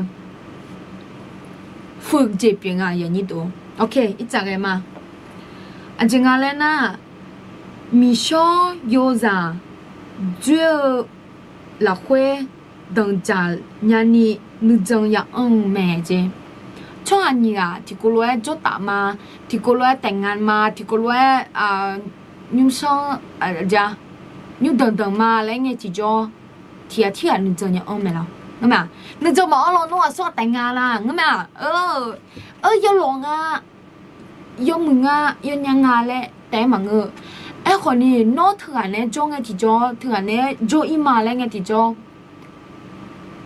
fuiq jeq pyeuf nga yawnyir deuq. Ok, irtsaq ghae ma. Aqjeq nga laer nar, miqshawr yozaq dzoer-eu lafkhoer danqdzaq nyani nuijan ya anr-eu mae jeq. Tsawrhaq nyiq ghaq tiqkawv lof-aer jawrtaf ma, tiqkawv lof-aer taef nga ma, tiqkawv lof-aer nymrsanr, nymrdanq danq ma laer ngae tiqjawr, tiq ghaq tirghaq nuijan ya anr mae lawr. Ngeur ma, nuijan maqanr lawnmr aqsur ghaq taef nga la ngeur ma. Eur, yawlawq nga, yawmuiq nga, yawnya nga laer taef-aer maqngeur. Aerkhawfni nawr teughaq naeq-aer jawr ngae tiqjawr, teughaq naeq-aer jawr-ir ma laer ngae tiqjawr,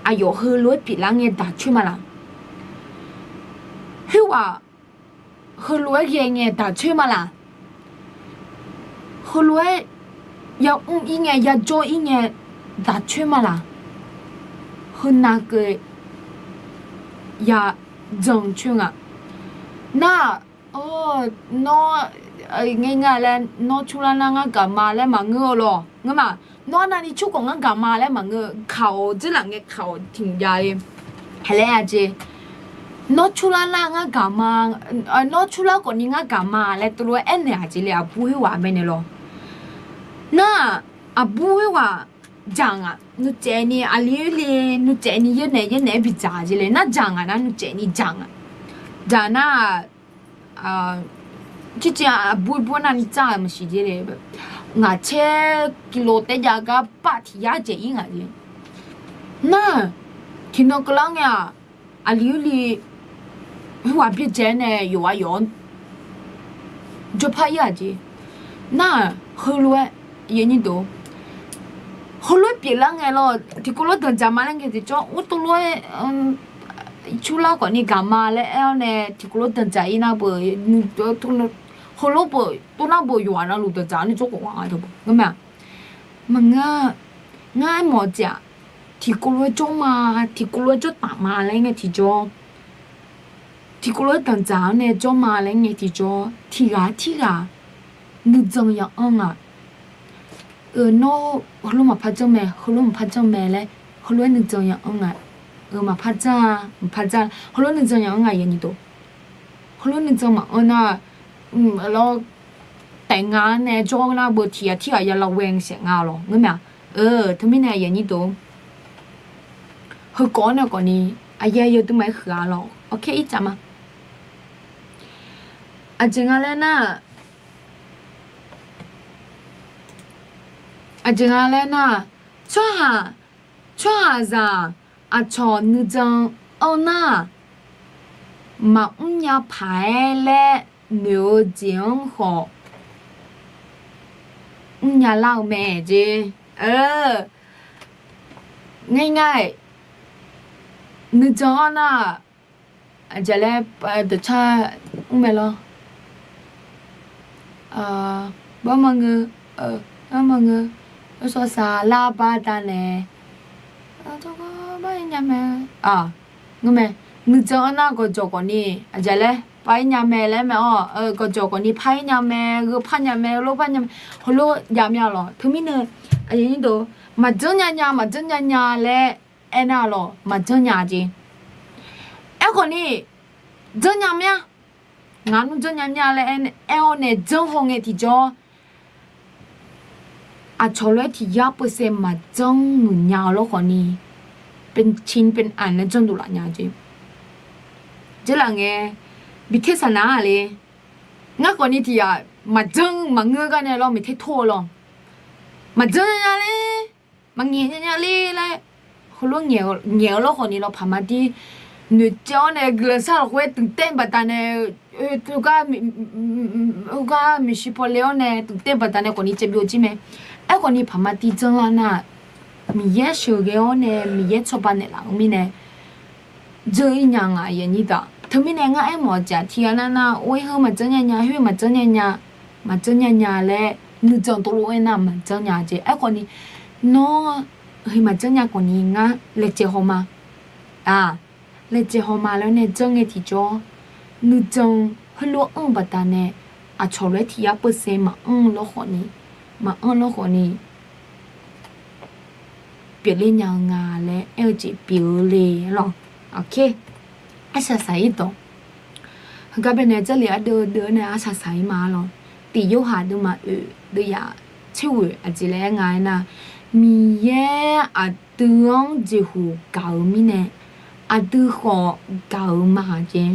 aqyawf heulof-aer pyeuflar ngae daq coer ma laq? Khoerghaq heulof-aer ghae ngae daq coer ma laq? Heulof-aer ya mr-ir ngae, ya jawr-ir ngae daq coer ma laq? Heunav keuv ya jan coer nga. Nar, nawr, ngae nga laer nawr curlar nar ngar gaq ma laer maqngeur-eu lawr. Ngeur ma, nawr arnavni cur khawf ngar gaq ma laer maqngeur-eu, kaq-awq dzeurlaf ngae kaq-awq tiq jav-ir. Haeq laer-a jeq. Nawr curlar nar ngar gaq ma, nawr curlar khawfni ngar gaq ma laer teulof-aer aernaeq-aq jeq le, aqbur khoerghaq mae naeq lawr. Nar, aqbur khoerghaq dzaq ngaq, nuicaevni aqli oerle, nuicaevni yaernaeq yaernaeq-aer bidzaq jeq le, nar dzaq ngaq nar nuicaevni dzaq ngaq. Dzaq nar-aq, circiv aqbur bur navni dzaq-euq maqsiq jeq le. Ngaq caer kilo taer jav gar bav tiq yar dzaeq-ir ngaq jeq. Nar, tiqnan keuvlar ngae-aq, aqli oerle khoerghaq byaerdzae-aer nae yawqghaq yawq-anr jawrpar-ir-aq jeq. Nar-aq heulof-aer, heulof-aer pyeuflar ngae lawr, tiqkawv lof danqdzaq ma laer ngae tiqjawr, ur teulof-aer curlar khawfni gaq ma laer aer-awr nae tiqkawv lof danqdzaq-ir nar beu, Heulof-aer tov nar beu yawqghaq navluf danqdzaq-anr nae jawr khawf nga-a, ngeur mae-aq. Maqngeur, ngar aermawf-eu jeq-aq, tiqkawv lof-aer jawr ma, tiqkawv lof-aer jawr taf ma laer ngae tiqjawr, tiqkawv lof-aer danqdzaq-anr nae jawr ma laer ngae tiqjawr, tiqghaq tirghaq nuijan yananr nga. Nawr heulof maqpar janr mae, heulof maqpar janr mae laer, heulof-aer nuijan yananr nga. Maqpar janr-a, maqpar janr, heulof nuijan yananr nga, aqyuif aqnyir deuq. Heulof nuijan maqanr nar, lawr, taef nga-anr nae jawr nar beu tiqghaq tirghaq ya lawae saef nga lawq, ngeur mae-aq. Teumirnae aqyuif aqnyir deuq, heukawv-anr nae khawfni aqyuif aqnyir deuq maqaer huiq-a lawq, awq kaer irtsaf ma. Aqjeq nga laer nar, aqjeq nga laer nar, tsawrhaq, tsawrhaqzaq aqcawq nuijan anr nar, maqmr nya paq-aer laer noeq-eu jeq-anr khawf mrnya lar-eu mae jeq. Ngar ngar-aer nuijan anr nar, aqjeq laer deuq car mr mae lawr. Bawrma ngeur, bawrma ngeur, ursawq saq lar baqdanae, nya mae, ngeur mae, nuijan anr nar gawqjawq khawfni aqjeq laer par-ir nya mae laer mae-awr, gawqjawq khawfni par-ir nya mae, gheu par nya mae, heulof par nya mae, heulof jav mya lawq. Teumirnae aqyuif aqnyir deuq, maqjanr nya nya, maqjanr nya nya laer aernar lawq, maqjanr nya jeq. Aerkhawfni janr nya mya, ngaq nmr janr nya mya laer aer-awr nae janr haw ngae tiqjawr, aqcawq lof-aer tiq yar percent maqjanr muiq nya-eu lawr khawfni, เป็นชิ้นเป็นอัน laer janrdov laf nya jeq. Jarlaf ngae, bi tersaq nar-a le. Ngar khawfni tiq yaf maqjanr maqngeur gar nae lawr, miqter tor-eu lawr, maqjanr nya nya le, maqngaeq nya nya le laer, heulof ngaeq-eu lawr khawfni lawr paqma dir, noeqcaev-awr nae guiqlanq sharlaq khoer dmqtaev baqdanae, gar, gar maeqshi pawle-awr nae dmqtaev baqdanae khawfni caevbyov jir mae. Aerkhawfni paqma dir janrlar nar, Miqyaer sheuqghae-awr nae Miqyaer cawba naeqlaf-eu mirnae, janr-ir nya nga, aqyuif aqnyir deuq. Teumirnae ngar aermawf-eu jeq tiqghaq nav nav, oe heu maqjanr nya nya, khoer maqjanr nya nya, maqjanr nya nya laer nuijan tov lof-aer nar maqjanr nya jeq. Aerkhawfni, nawr heu maqjanr nya khawfni ngar laejae haw ma. Laejae haw ma laer nae janr ngae tiqjawr, nuijan heulof anr-eu baqdanae, aqcawq lof-aer tiq yar percent maqanr lawr khawfni, maqanr lawr khawfni, pyeufler nya-eu nga laer aer-eu jeq pyeuf-eu le lawq. Awq kaer, arsaq saq-ir dawq. Heugar baenae Jarlif ardeuv deuv-awr nae arsaq saq-ir ma lawq. Tiq Yorhaq deuvma oeq deuvyaq tserghoeq aqjeq laer aer nga aernar, Miqyaer aqdui-anr jeqhuq gaq-eu mirnae, aqdui khawf gaq-eu ma jeq.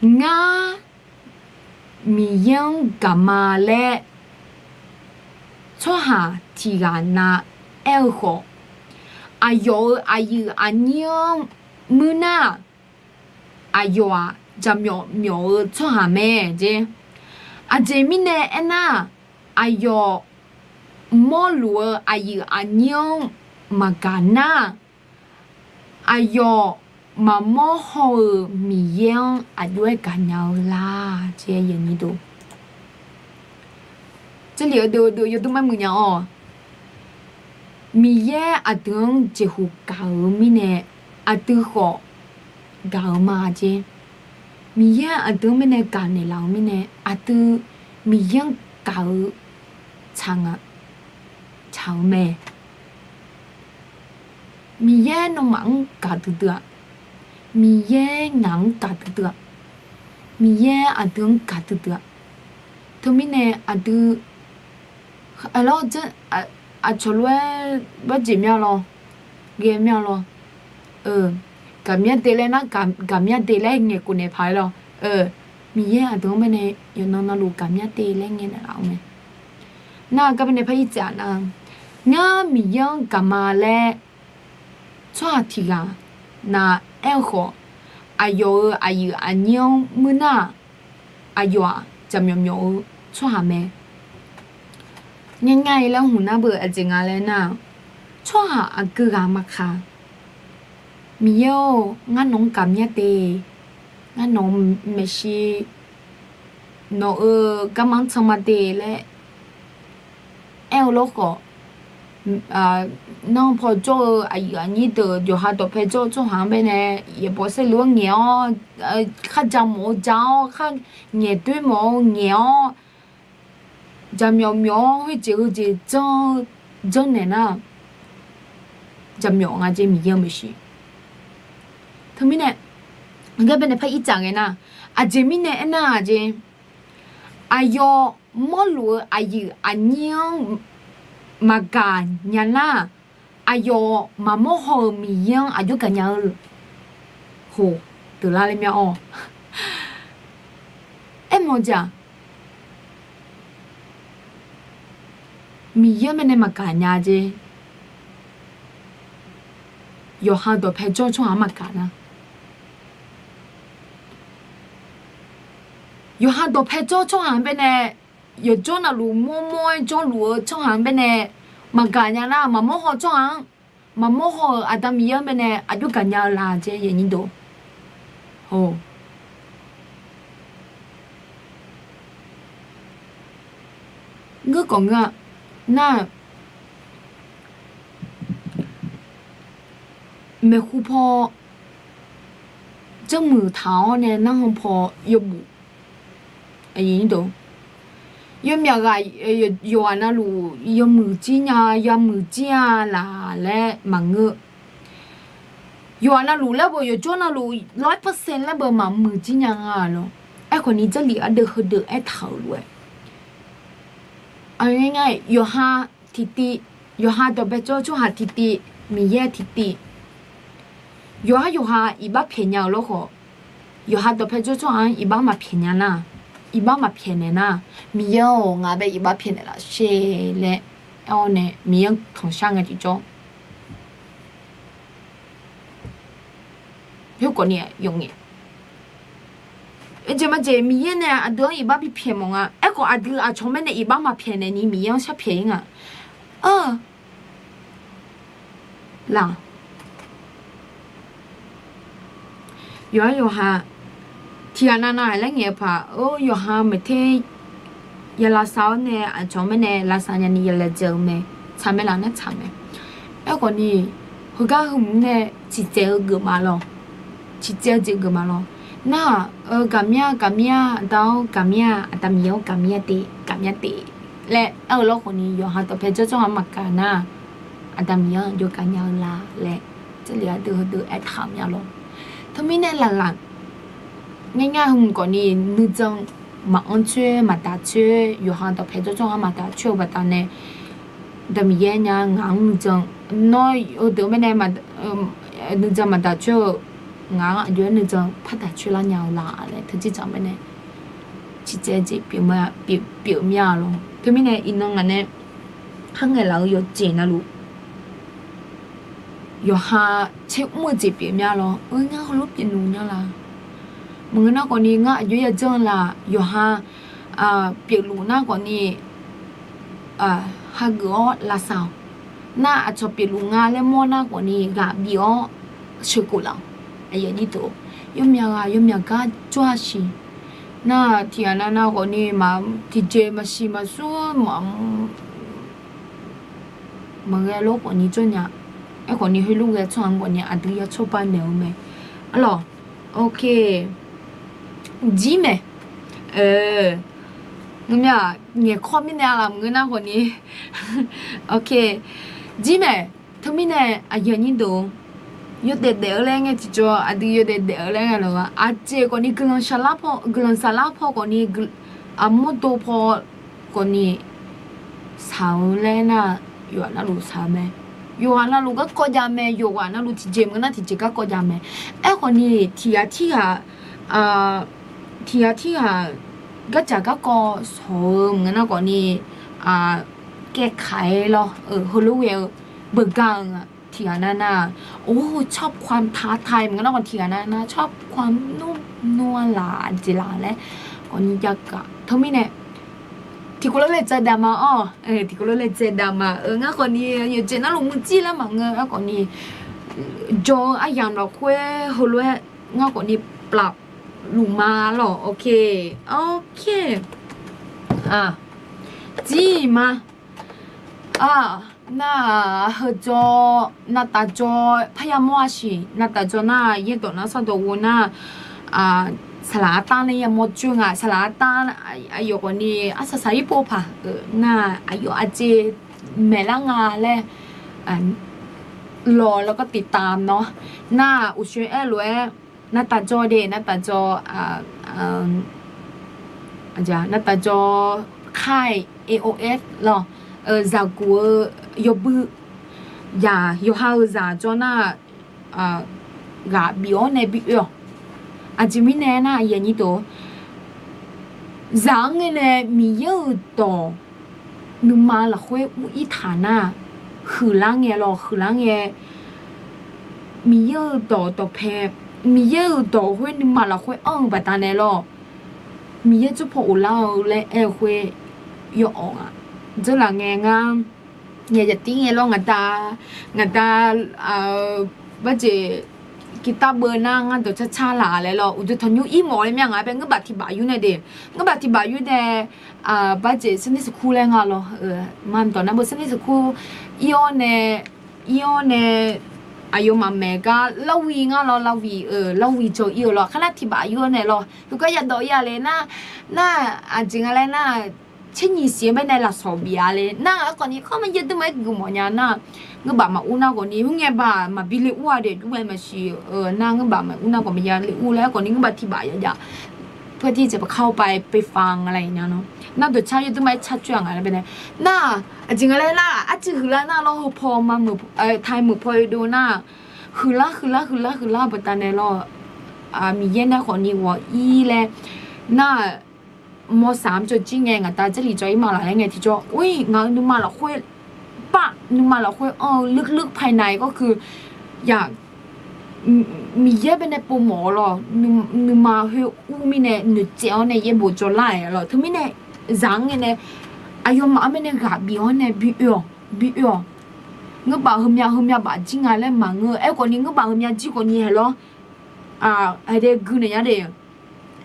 Ngar Miqyaer-anr gaq ma laer tsawrhaq tiq ghaq nav aer-eu khawf, aqyawf-euq aqyuif aqnyir-anr muir nar, aqyawf-aq jaqmyawf myawf-eu tsawrhaq mae jeq. Aqjeq mirnae aernar, aqyawf mawrluf-eu aqyuif aqnyir-anr maqgaq nar, aqyawf maqmawr haw-euq Miqyaer-anr aqjox-aer gaqnya-eu la jeq. Jarlif ardeuv deuv yawdmr mar muiq nya-awr, Miqyaer aqdui-anr jeqhuq gaq-eu mirnae, aqdui khawf gaq-eu ma jeq. Miqyaer aqdui-anr mirnae gaq naeqlaf-eu mirnae, aqdui Miqyaer-anr gaq-eu tsaq nga, tsaq-eu mae. Miqyaer nawmaf-anr gaq duidui-aq, Miqyaer ngaq-anr gaq duidui-aq, Miqyaer aqdui-anr gaq duidui-aq, teumirnae aqdui, aqlawr, aqcawq lof-aer barjeq mya lawr, ghae mya lawr, gaqmya de laer nar, gaqmya de laer ngaeqkhof naeq paq-aer lawr. Miqyaer aqdui-anr baenae yawqnan navluf gaqmya de laer ngaeqnaeq laf-eu mae. Nar gar baenae par-ir tsaf nar, ngar Miqyaer-anr gaq ma laer tsawrhaq tiq ghaq nav aer-eu khawf, aqyawf-euq aqyuif aqnyir-anr muir nar, aqyawf-aq jaqmyawf myawf-eu tsawrhaq mae. Ngar ngar-ir laer hmq nar beu aqjeq nga laer nar, tsawrhaq aqgeu ghaq maqkaq, Miqyaer-or, ngar nawq-anr gaqmya de, ngar nawq-anr maeqshi nawq-euq garma-anr can ma de laer aer-eu lawrkhawf, nanr paw jawr-eu aqyuif aqnyir deuq yawqha dawqpae jawr-eu tsawrhaq-anr baenae yaeqbawq saerlu-anr ngaeq-awr, kharja mawf-eu ja-awr, kharngaeq doer mawf-eu ngaeq-awr, jaqmyawf myawf-awr khoerjeq heujeq janr-eu janrnaeq nar, jaqmyawf nga jeq Miqyaer-eu maeqshi. Teumirnae, gar baenae par irtsaf ngae nar, aqjeq mirnae aernar-aq jeq, aqyawf mawrluf-eu aqyuif aqnyir-anr maqgaq nya nar, aqyawf maqmawr haw-euq Miqyaer-anr aqjox gaqnya-eu hoq deuqlar ler mya-awr, aermawf-eu jeq-aq, Miqyaer-anr baenae maqgaq nya jeq, yawqha dawqpae jawr-eu tsawrhaq-anr maqgaq nar, yawqha dawqpae jawr-eu tsawrhaq-anr baenae, yawqjawr navluf mawrmawr-aer jawrluf-eu tsawrhaq-anr baenae maqgaq nya nar, maqmawr haw tsawrhaq-anr, maqmawr haw-euq Aqda Miqyaer-anr baenae aqjox gaqnya-eu la jeq, aqyuif aqnyir deuq. Ngeur khawf ngeur-a nar, maeqhu paw janrmuiq taq-awr nae narhan paw yawbuf, yawmyaq ghaq yawqghaq navluf yawmuiq jir nya, yamuiq jir-a laq laer maqngeur. Yawqghaq navluf laer beu, yawqjawr navluf lof-aer percent laer beu maqmuiq jir nya nga lawr. Aerkhawf ni Jarlif ardeuv heudeuq aertaq-euq lof-aer, aqngae nga yawqha tiqtiv, yawqha dawqpae jawr-eu tsawrhaq tiqtiv, Miqyaer tiqtiv, yawqha yawqha iqbax pyaeq nya-eu lawrkhawf, yawqha dawqpae jawr-eu tsawrhaq-anr iqbax maqpyaeq nya nar, iqbax maqpyaeq naeq nar, Miqyaer-or, ngaq bae iqbax pyaeq naeq laf sher laer aer-awr nae Miqyaer-anr tanqshar ngae tiqjawr. Khoerkhawf ni yawqngaef, jeq majeq Miqyaer nae aqdui-anr iqbax bipyaeq mawf nga. Aerkhawf aqdui aqcawq-anr baenae iqbax maqpyaeq naeq ni Miqyaer-anr sharpyaeq-ir nga. Laq, yawqha yawqha tiqghaq navnav-aq laer ngaeq-eu paq-or, yawqha maeqter ya lavsav-awr nae aqcawq-anr baenae lavsav nyani ya laejae-eu mae. Tsaq mae laf nar tsaq mae. Aerkhawf ni, heugar heumq nae ciqcaev-eu geuf ma lawr. Ciqcaev-eu jeq geuf ma lawr. Nar-aq, gaqmya gaqmya, aqda-or gaqmya, aqda Miqyaer-or gaqmya te, gaqmya te laer aer-eu lawrkhawf ni yawqha dawqpae jawr jawr-anr maqgaq nar, aqda Miqyaer-anr aqjox gaqnya-eu la laer Jarlif ardeuv heudeuq aertaq-euq mya lawr. Teumirnae laqlaq, ngar ngar heumq khawf ni nuijan maqanr coer maqdaq coer, yawqha dawqpae jawr jawr-anr maqdaq coer-eu baqdanae, aqda Miqyaer nya ngaq-anr nuijan, nawr heudeuq-anr baenae nuijan maqdaq coer-eu, ngaq-anr aqjox-aer nuijan pardaq coer lar nya-eu la laer teujeq tsaq-anr baenae ciqcaev jeq pyeuf mya lawr. Teumirnae iqnan ngaq nae kharngaeq laf-eu yawqjeq navluf yawqha tser mr-eu jeq pyeuf mya lawr. Ngar heulof pyeufluf nya la. Maqngeur nar khawf ni ngar aqjox yajanr-eu la, yawqha pyeufluf nar khawf ni hageuf-awr lavsav-awq. Nar aqcawq pyeufluf nga laer mawr nar khawf ni ghaq bif-awr sheuqkhof laf-awq. Yawmya ghaq yawmya gar jawr-a siq. Nar tiqghaq navnav khawf ni tiqjeq maqsiq maqsur maqghae lor khawf ni jawr nya. Aerkhawf ni heulof ghae tsawrhaq-anr khawf ni aqdui ya tsawrba naeq-eu mae. Arlawq, ok, jir mae. Ngeurmya-aq ngaeqkawr mirnae aqlaf maqngeur nar khawf ni, ok, jir mae. Teumirnae aqyuif aqnyir deuq, yawdaef daef-eu laer ngae tiqjawr aqdui yawdaef daef-eu laer ngae lawq-a. Aqjeq khawf ni guiqlanq saflar paw, guiqlanq saflar paw khawf ni, aqmawrdo paw khawf ni shaq-eu laer nar, yawqghaq navluf shaq-eu mae. Yawqghaq navluf garkawv jav mae. Yawqghaq navluf tiqjeq maqngeur nar tiqjeq garkawv jav mae. Aerkhawf ni tiqghaq tirghaq tiqghaq tirghaq gardzaq garkawv shawq-eu maqngeur nar khawf ni, kaekaq-aer lawr, heulof ghae-eu beugar-eu nga. Tiqghaq navnav-aq, or, ชอบความท้าทาย maqngeur nar khawf tiqghaq navnav ชอบความนุ่มนวล laf jeq laf laer khawf ni jav gaq. Teumirnae tiqkawv lof laejae dav ma-awr, tiqkawv lof laejae dav ma. Ngar khawf ni yawqjeq navluf muiqjir lar maqngeur. Ngar khawf ni jawr-eu aryamq lafkhoer heulof-aer ngar khawf ni plaf luf ma lawq. Ok, ok. Aqjeq ma, nar-aq, heudawq navtaf jawr parya mawr-a siq. Navtaf jawr nar-aq, yaerdawq nar sawrdawq ghoe nar-aq, saqlaq artar nae yamawr coer nga. Saqlaq artar aqyawf khawfni arsaq saq-ir pov paq-eu nar-aq, aqyawf aqjeq maeqlar nga laer lawq laer gartiq taf nawr. Nar-aq, uqshoe aer lof-aer navtaf jawr de, navtaf jawr, navtaf jawr kar-aer aof lawq, zaqguq-eu yawbui, yaq yawqha-eu zaq jawr nar-aq, ghaq bif-awr nae bi oe-awq. Aqjeq mirnae nar-aq, zaq-anr ngae nae Miqyaer-euq dawq nuima lafkhoer ur-ir taq nar-aq, huiqlar ngae lawq, huiqlar ngae Miqyaer-euq dawq dawqpae, Miqyaer-euq dawq khoer nuima lafkhoer anr-eu baqdanae lawq, Miqyaer jawrpaw of lar-eu laer aer-eu khoer yawawq nga. Dzeurlaf ngae ngar, ngaeq yaqtir ngae lawr ngaq da, ngaq da, barjeq, กีตาร์ beu nar ngar dawqcar car laf laer lawr, uqduq tanqnymr ir mawf laer mya ngaq bae ngeurbaf tiq baf yur nae de, ngeurbaf tiq baf yur nae, barjeq Sunday school laer nga lawr, maqdawq nar beu Sunday school ir-awr nae, ir-awr nae, aqyawfmaf maeq gar Larwi ngar lawr, Larwi, Larwi jawr ir-eu lawr, khar nar tiq baf yur-awr nae lawr, heugar yadawv ir-a le nar, nar-aq, aqjeq nga laer nar-aq, tser nyiq siq-anr bae nae lafsawq bif-a le nar-aq, aerkhawfni khawr ma yaerdui ma-aer guiq mawf nya nar, ngeurbaf maqur nar khawfni, khoerngae baq maqbi le ur-a de, dur-aer maqsiq-eu nar, ngeurbaf maqur nar khawf maqya le ur laer aerkhawfni ngeurbaf tiq baf ya jav เพื่อที่จะเข้าไป ไปฟังอะไรอย่างเงี้ยเนาะ nar dawqcar yaerdui ma-aer car coer-a nga laer bae nae, nar-aq, aqjeq nga laer nar-aq, arcuiv huiqlar nar lawr, heupaw ma, taiq meuq paw-eu dov nar-aq, huiqlar huiqlar huiqlar huiqlar baqdanae lawr, Miqyaer nae khawfni ghawq ir laer nar-aq, ม.สาม jawr jir ngae ngaq da เจริญ jawr ir ma laf laer ngae tiqjawr, or, ngaq-euq nuima lafkhoer, bar nuima lafkhoer anr-eu ลึกๆ ภายใน ก็คือ yaq, Miqyaer bae nae povmawf-eu lawr, nuima khoer ur mirnae noeqtsaev-awr nae yaerbof jawrlar-aer lawr. Teumirnae zaq-anr ngae nae aqyawfmaf-anr bae nae ghaq bif-awr nae bi oe-awq, bi oe-awq. Ngeurbaf heumya heumya baf jir nga laer maqngeur-eu aerkhawfni, ngeurbaf heumya jir khawfni hae lawr, hae de gui naeq nya de,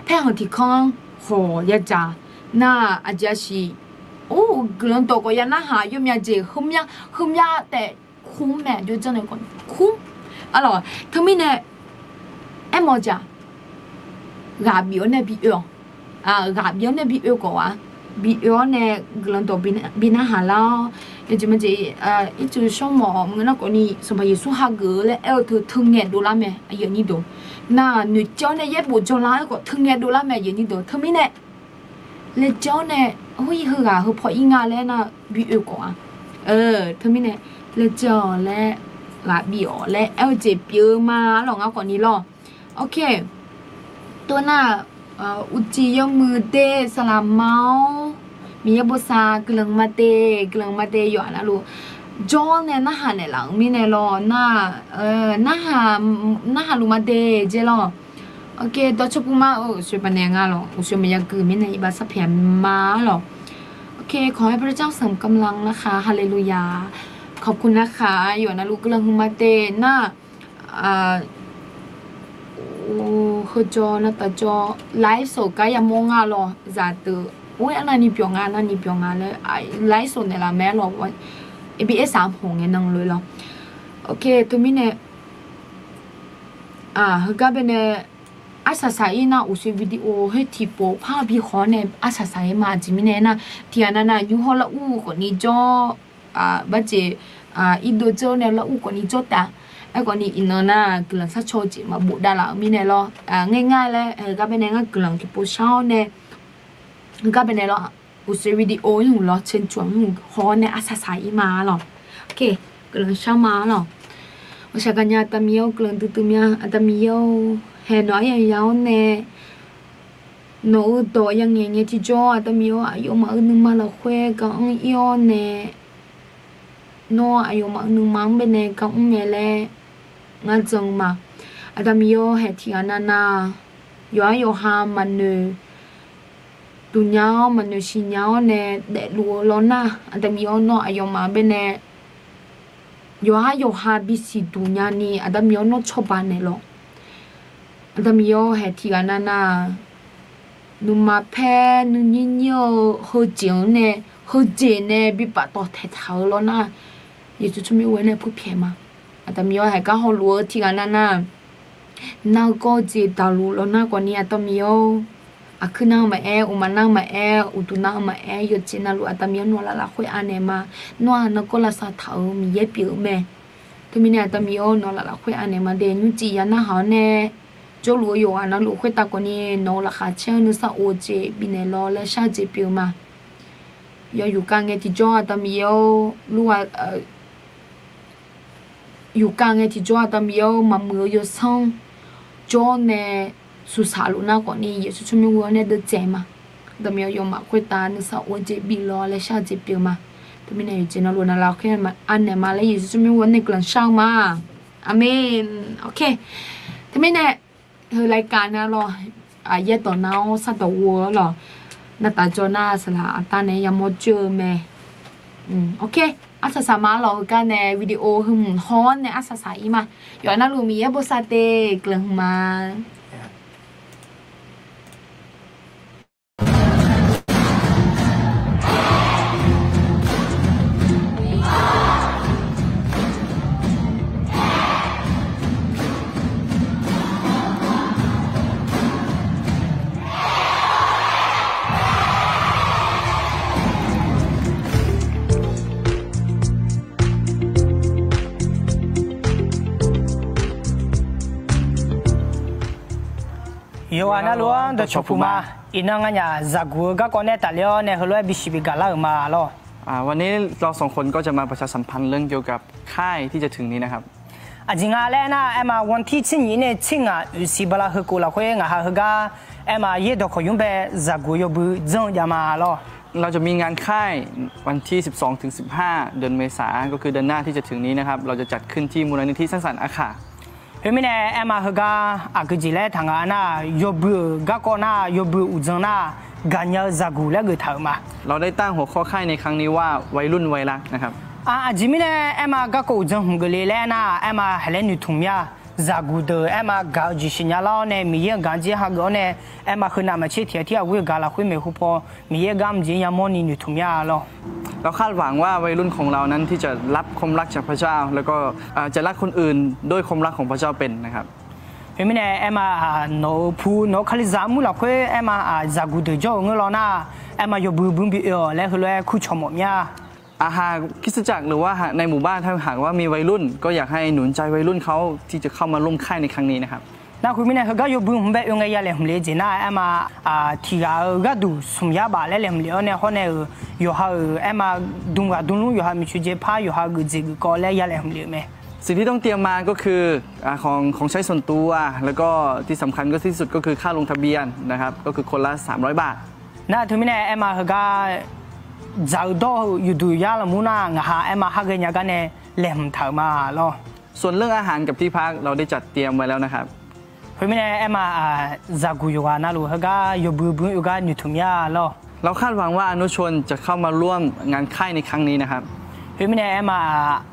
paerkhanq tiq kanr-anr khawf ya dzaq nar-aq, aqjeq aqsiq, or, guiqlanq dawq khawf ya narhaq yawmya jeq, heumya, heumya taef kur mae, jawr janr nae khawf kur. Arlawq, teumirnae aermawf-eu jeq-aq, ghaq bif-awr nae bi oe-awq. Ghaq bif-awr nae bi oe khawf-a, bi oe-awr nae guiqlanq dawq bi narhaq lar-awr, yawjeq majeq, ircuf shawr mawf maqngeur nar khawfni Sanqpaq Yeqsur hageuf-eu laer aer-eu teu teungae dovlar mae, aqyuif aqnyir deuq. Nar-aq, noeqtsaev-awr nae yaerbof jawrlar-aer khawf teungae dovlar mae, aqyuif aqnyir deuq. Teumirnae laejae-awr nae, hor, ir heughaq heupaw ir nga laer nar bi oe khawf-a. Teumirnae laejae-awq laer, ghaq bif-awq laer aer-eu jeq pyeuf-eu ma lawq, ngar khawfni lawr. Ok. Tov nar, uqcif yawmuiq de saqlaq ma-awr, Miqyaer bosav guiqlanq ma de, guiqlanq ma de yawqha navluf jawr nae narhaq naeqlaf-euq mirnae lawr nar, narhaq luf ma de jeq lawr. Ok, dawrcawq puvma-eu uqshoe baqnaeq nga lawq, uqshoe maqya gui mirnae iqbax sarpyaeq ma lawq. Ok, ขอให้พระเจ้าเสริมกำลังนะคะ ฮาเลลูยา ขอบคุณนะคะ yawqha navluf guiqlanq huiqma de nar, heujawr navtaf jawr ไลฟ์สด gar yamawr nga lawq, zaqdeuq, or, arnavni byawq nga, arnavni byawq nga laer, ไลฟ์สด naeqlaf mae lawq, abs saq hmq ngae nan lof lawr. Ok, teumirnae, heugar bae nae arsaq saq-ir nar, uqshoe video khoer tiqpov par bi haw-awr nae arsaq saq-ir ma. Aqjeq mirnae nar, tiqghaq navnav nymr hawr lar ur khawfni jawr, barjeq, irdov dzeur-awr nae lar ur khawfni jawr taf. Aerkhawfni iqnan nar guiqlanq sharcaw-eu jeq maqbof davlaf-eu mirnae lawr, ngaer ngar laer heugar bae nae ngar guiqlanq tiqpov shar-awr nae, heugar bae nae lawr, uqshoe video-ir hmq lawr, เชิญชวน-ir hmq haw-awr nae arsaq saq-ir ma lawq. Ok, guiqlanq shar ma lawq. Ghawqshaq gaqnya Aqda Miqyaer-or, guiqlanq duidui mya. Aqda Miqyaer-or, haeq nawq-anr yaya-awr nae nawq-eu dawq yangaeq ngae tiqjawr, Aqda Miqyaer-or, aqyawfmaf-euq nuima lafkhoer gar anr-ir-awr nae, nawr aqyawfmaf-euq nuima-anr bae nae gar mr mae laer ngar jan-eu ma. Aqda Miqyaer-or, haeq tiqghaq navnav yawqhar yawqha maqnoeq duq nya-awr, maqnoeq siqnya-awr nae daefluf-eu lawr nar, Aqda Miqyaer-or, nawr aqyawfmaf-anr bae nae yawqhar yawqha bisiq duq nyani, Aqda Miqyaer-or, nawr cawba naeqlawq. Aqda Miqyaer-awr, haeq tiqghaq navnav, nuima paer nuinyir nyir-eu heujeq-anr nae, heujeq nae bi paftawf taeqtaq-eu lawr nar, Yeqsur tsawrmyanr ghoe-awr nae purpyaeq ma. Aqda Miqyaer-awr, haeq gar hawluf-eu tiqghaq navnav, nar-eu kawv-eu jeq daqluf lawr nar khawfni, Aqda Miqyaer-awr, aqkuir nar-eu maqaer, uqma nar-eu maqaer, uqduq nar-eu maqaer, yawqjeq navluf Aqda Miqyaer nawq-anr lafkhoer anaeq ma. Nawr-aq nargawr lavsav taq-euq Miqyaer pyeuf-eu mae. Teumirnae Aqda Miqyaer-awr, nawq-anr lafkhoer anaeq ma de. Nymrcif ya narhaq-awr nae, jawrluf-eu yawqghaq navluf khoertav khawfni, nawq-euq laqkhaq caer-eu nuisar of-eu jeq bifnaeq lawr laer shar-eu jeq pyeuf-eu ma. Yaw yufkav ngae tiqjawr Aqda Miqyaer-awr, lurghaq yufkav ngae tiqjawr Aqda Miqyaer-awr, maqmuiq-eu yawsanr jawr nae suqsaq luf nar khawfni, Yeqsur tsawrmyanr ghoe-awr nae deuvtsaev ma. Aqda Miqyaer-awr, yawmaf khoertav nuisar of-eu jeq bif lawr laer shar-eu jeq pyeuf-eu ma. Teumirnae yawqjeq navluf nawq-anr lafkhoer anaeq ma laer Yeqsur tsawrmyanr ghoe-awr nae guiqlanq shar-eu ma. Aqmeq. Ok. Teumirnae heu รายการ nav lawr, yaerdawq nav-awr sardawq ghoe-awr lawr, navtaf jawr nar saqlaq aqda nae yamawr joer-eu mae. Ok, arsaq saq ma lawr. Heugar nae video heu mq haw-awr nae arsaq saq-ir ma. Yawqha navluf Miqyaer bosav te guiqlanq hmq ma. Yawqghaq navluf-anr dawqcawq puq ma. Iqnan nganyaf zaqguq-eu garkawv nae tafler-awr nae heulof-aer bisiq bigaq lar-euq ma lawr. วันนี้เราสองคนก็จะมาประชาสัมพันธ์เรื่องเกี่ยวกับค่ายที่จะถึงนี้นะครับ Aqjeq nga laer aernar, aerma วันที่ tser nyiq nae tser ngaq oeqsiq bala heukhof lafkhoer ngaq ha heugar aerma yaerdawq kawqnymr bae zaqguq yawbui janr-eu jav ma lawr. เราจะมีงานค่ายวันที่ สิบสองถึงสิบห้า เดือนเมษา ก็คือเดือนหน้าที่จะถึงนี้นะครับ เราจะจัดขึ้นที่มูลนิธิสร้างสรรค์อาข่า Khoermirnae aerma heugar aqgeujeq laer taq nga nar, yawbui-euq garkawv nar, yawbui uqdzan nar, gaqnya-eu zaqguq laer geuf taq-euq ma. เราได้ตั้งหัวข้อค่ายในครั้งนี้ว่าวัยรุ่นวัยรักนะครับ Aqjeq mirnae aerma garkawv uqdzan hmq geufle laer aernar, aerma haeq laer noeqtmq mya. Zaqguq deuq aerma gaq-eu jeq siqnya lar-awr nae Miqyaer-euq gaq-anr jir hageuf-awr nae, aerma heunav maqtser tiq ghaq tir ghaq ghoer-eu gaq lafkhoer maeqhu paw Miqyaer gar mrjeq-anr yamawr ni noeqtmq mya lawr. เราคาดหวังว่าวัยรุ่นของเรานั้นที่จะรับความรักจากพระเจ้า แล้วก็จะรักคนอื่นด้วยความรักของพระเจ้าเป็นนะครับ Khoermirnae aerma nawq-euq pu nawq-eu Kalizaq armur lafkhoer aerma zaqguq deuq jawr-eu ngeur lawr nar, aerma yawbui bui bi oe-awq laer heulof-aer kur cawq mawf mya. อาหารคริสตจักร หรือว่าในหมู่บ้าน ถ้าหากว่ามีวัยรุ่น ก็อยากให้หนุนใจวัยรุ่นเขาที่จะเข้ามาร่วมค่ายในครั้งนี้นะครับ Nar khoermirnae heugar yawbui hmq bae oe ngae ya laeqhmq le-eu jeq nar, aerma tiq ghaq-euq gharduq smq yar baf laer laeqhmq le-awr nae hawr nae-euq yawqha-euq aerma dm ghaq dm lmr yawqha miqcoeq jae par yawqha geujeq geufkawv laer ya laeqhmq le-euq mae. สิ่งที่ต้องเตรียมมาก็คือ ของของใช้ส่วนตัว แล้วก็ที่สำคัญก็ที่สุดก็คือค่าลงทะเบียนนะครับ ก็คือคนละสามร้อยบาท Nar teumirnae aerma heugar dzaq-eu dawr-eu yawqduq yar lafmur nar, ngaq ha aerma har ghaenya gar nae laeqhmq taq-euq ma lawr. ส่วนเรื่องอาหารกับที่พัก เราได้จัดเตรียมไว้แล้วนะครับ Khoermirnae aerma zaqguq yawqghaq navluf heugar yawbui bui-anr oe gar noeqtmq mya lawr. เราคาดหวังว่าอนุชนจะเข้ามาร่วมงานค่ายในครั้งนี้นะครับ Khoermirnae aerma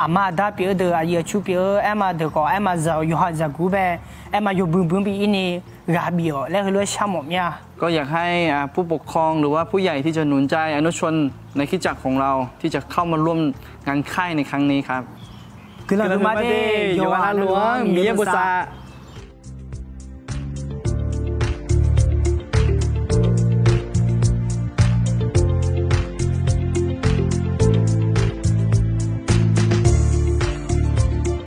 aqma aqda pyeuf-eu deuq, aqyuif aqtsu pyeuf-eu aerma deuq khawf, aerma zaq yawqha zaqguq bae aerma yawbui bui-anr bi ir ni ghaq bif-awq laer heulof-aer sharmawf mya. ก็อยากให้ผู้ปกครอง หรือว่าผู้ใหญ่ที่จะหนุนใจอนุชนในคริสตจักรของเราที่จะเข้ามาร่วมงานค่ายในครั้งนี้ครับ Guiqlanq huiqma de, yawqghaq navluf-anr Miqyaer bosav.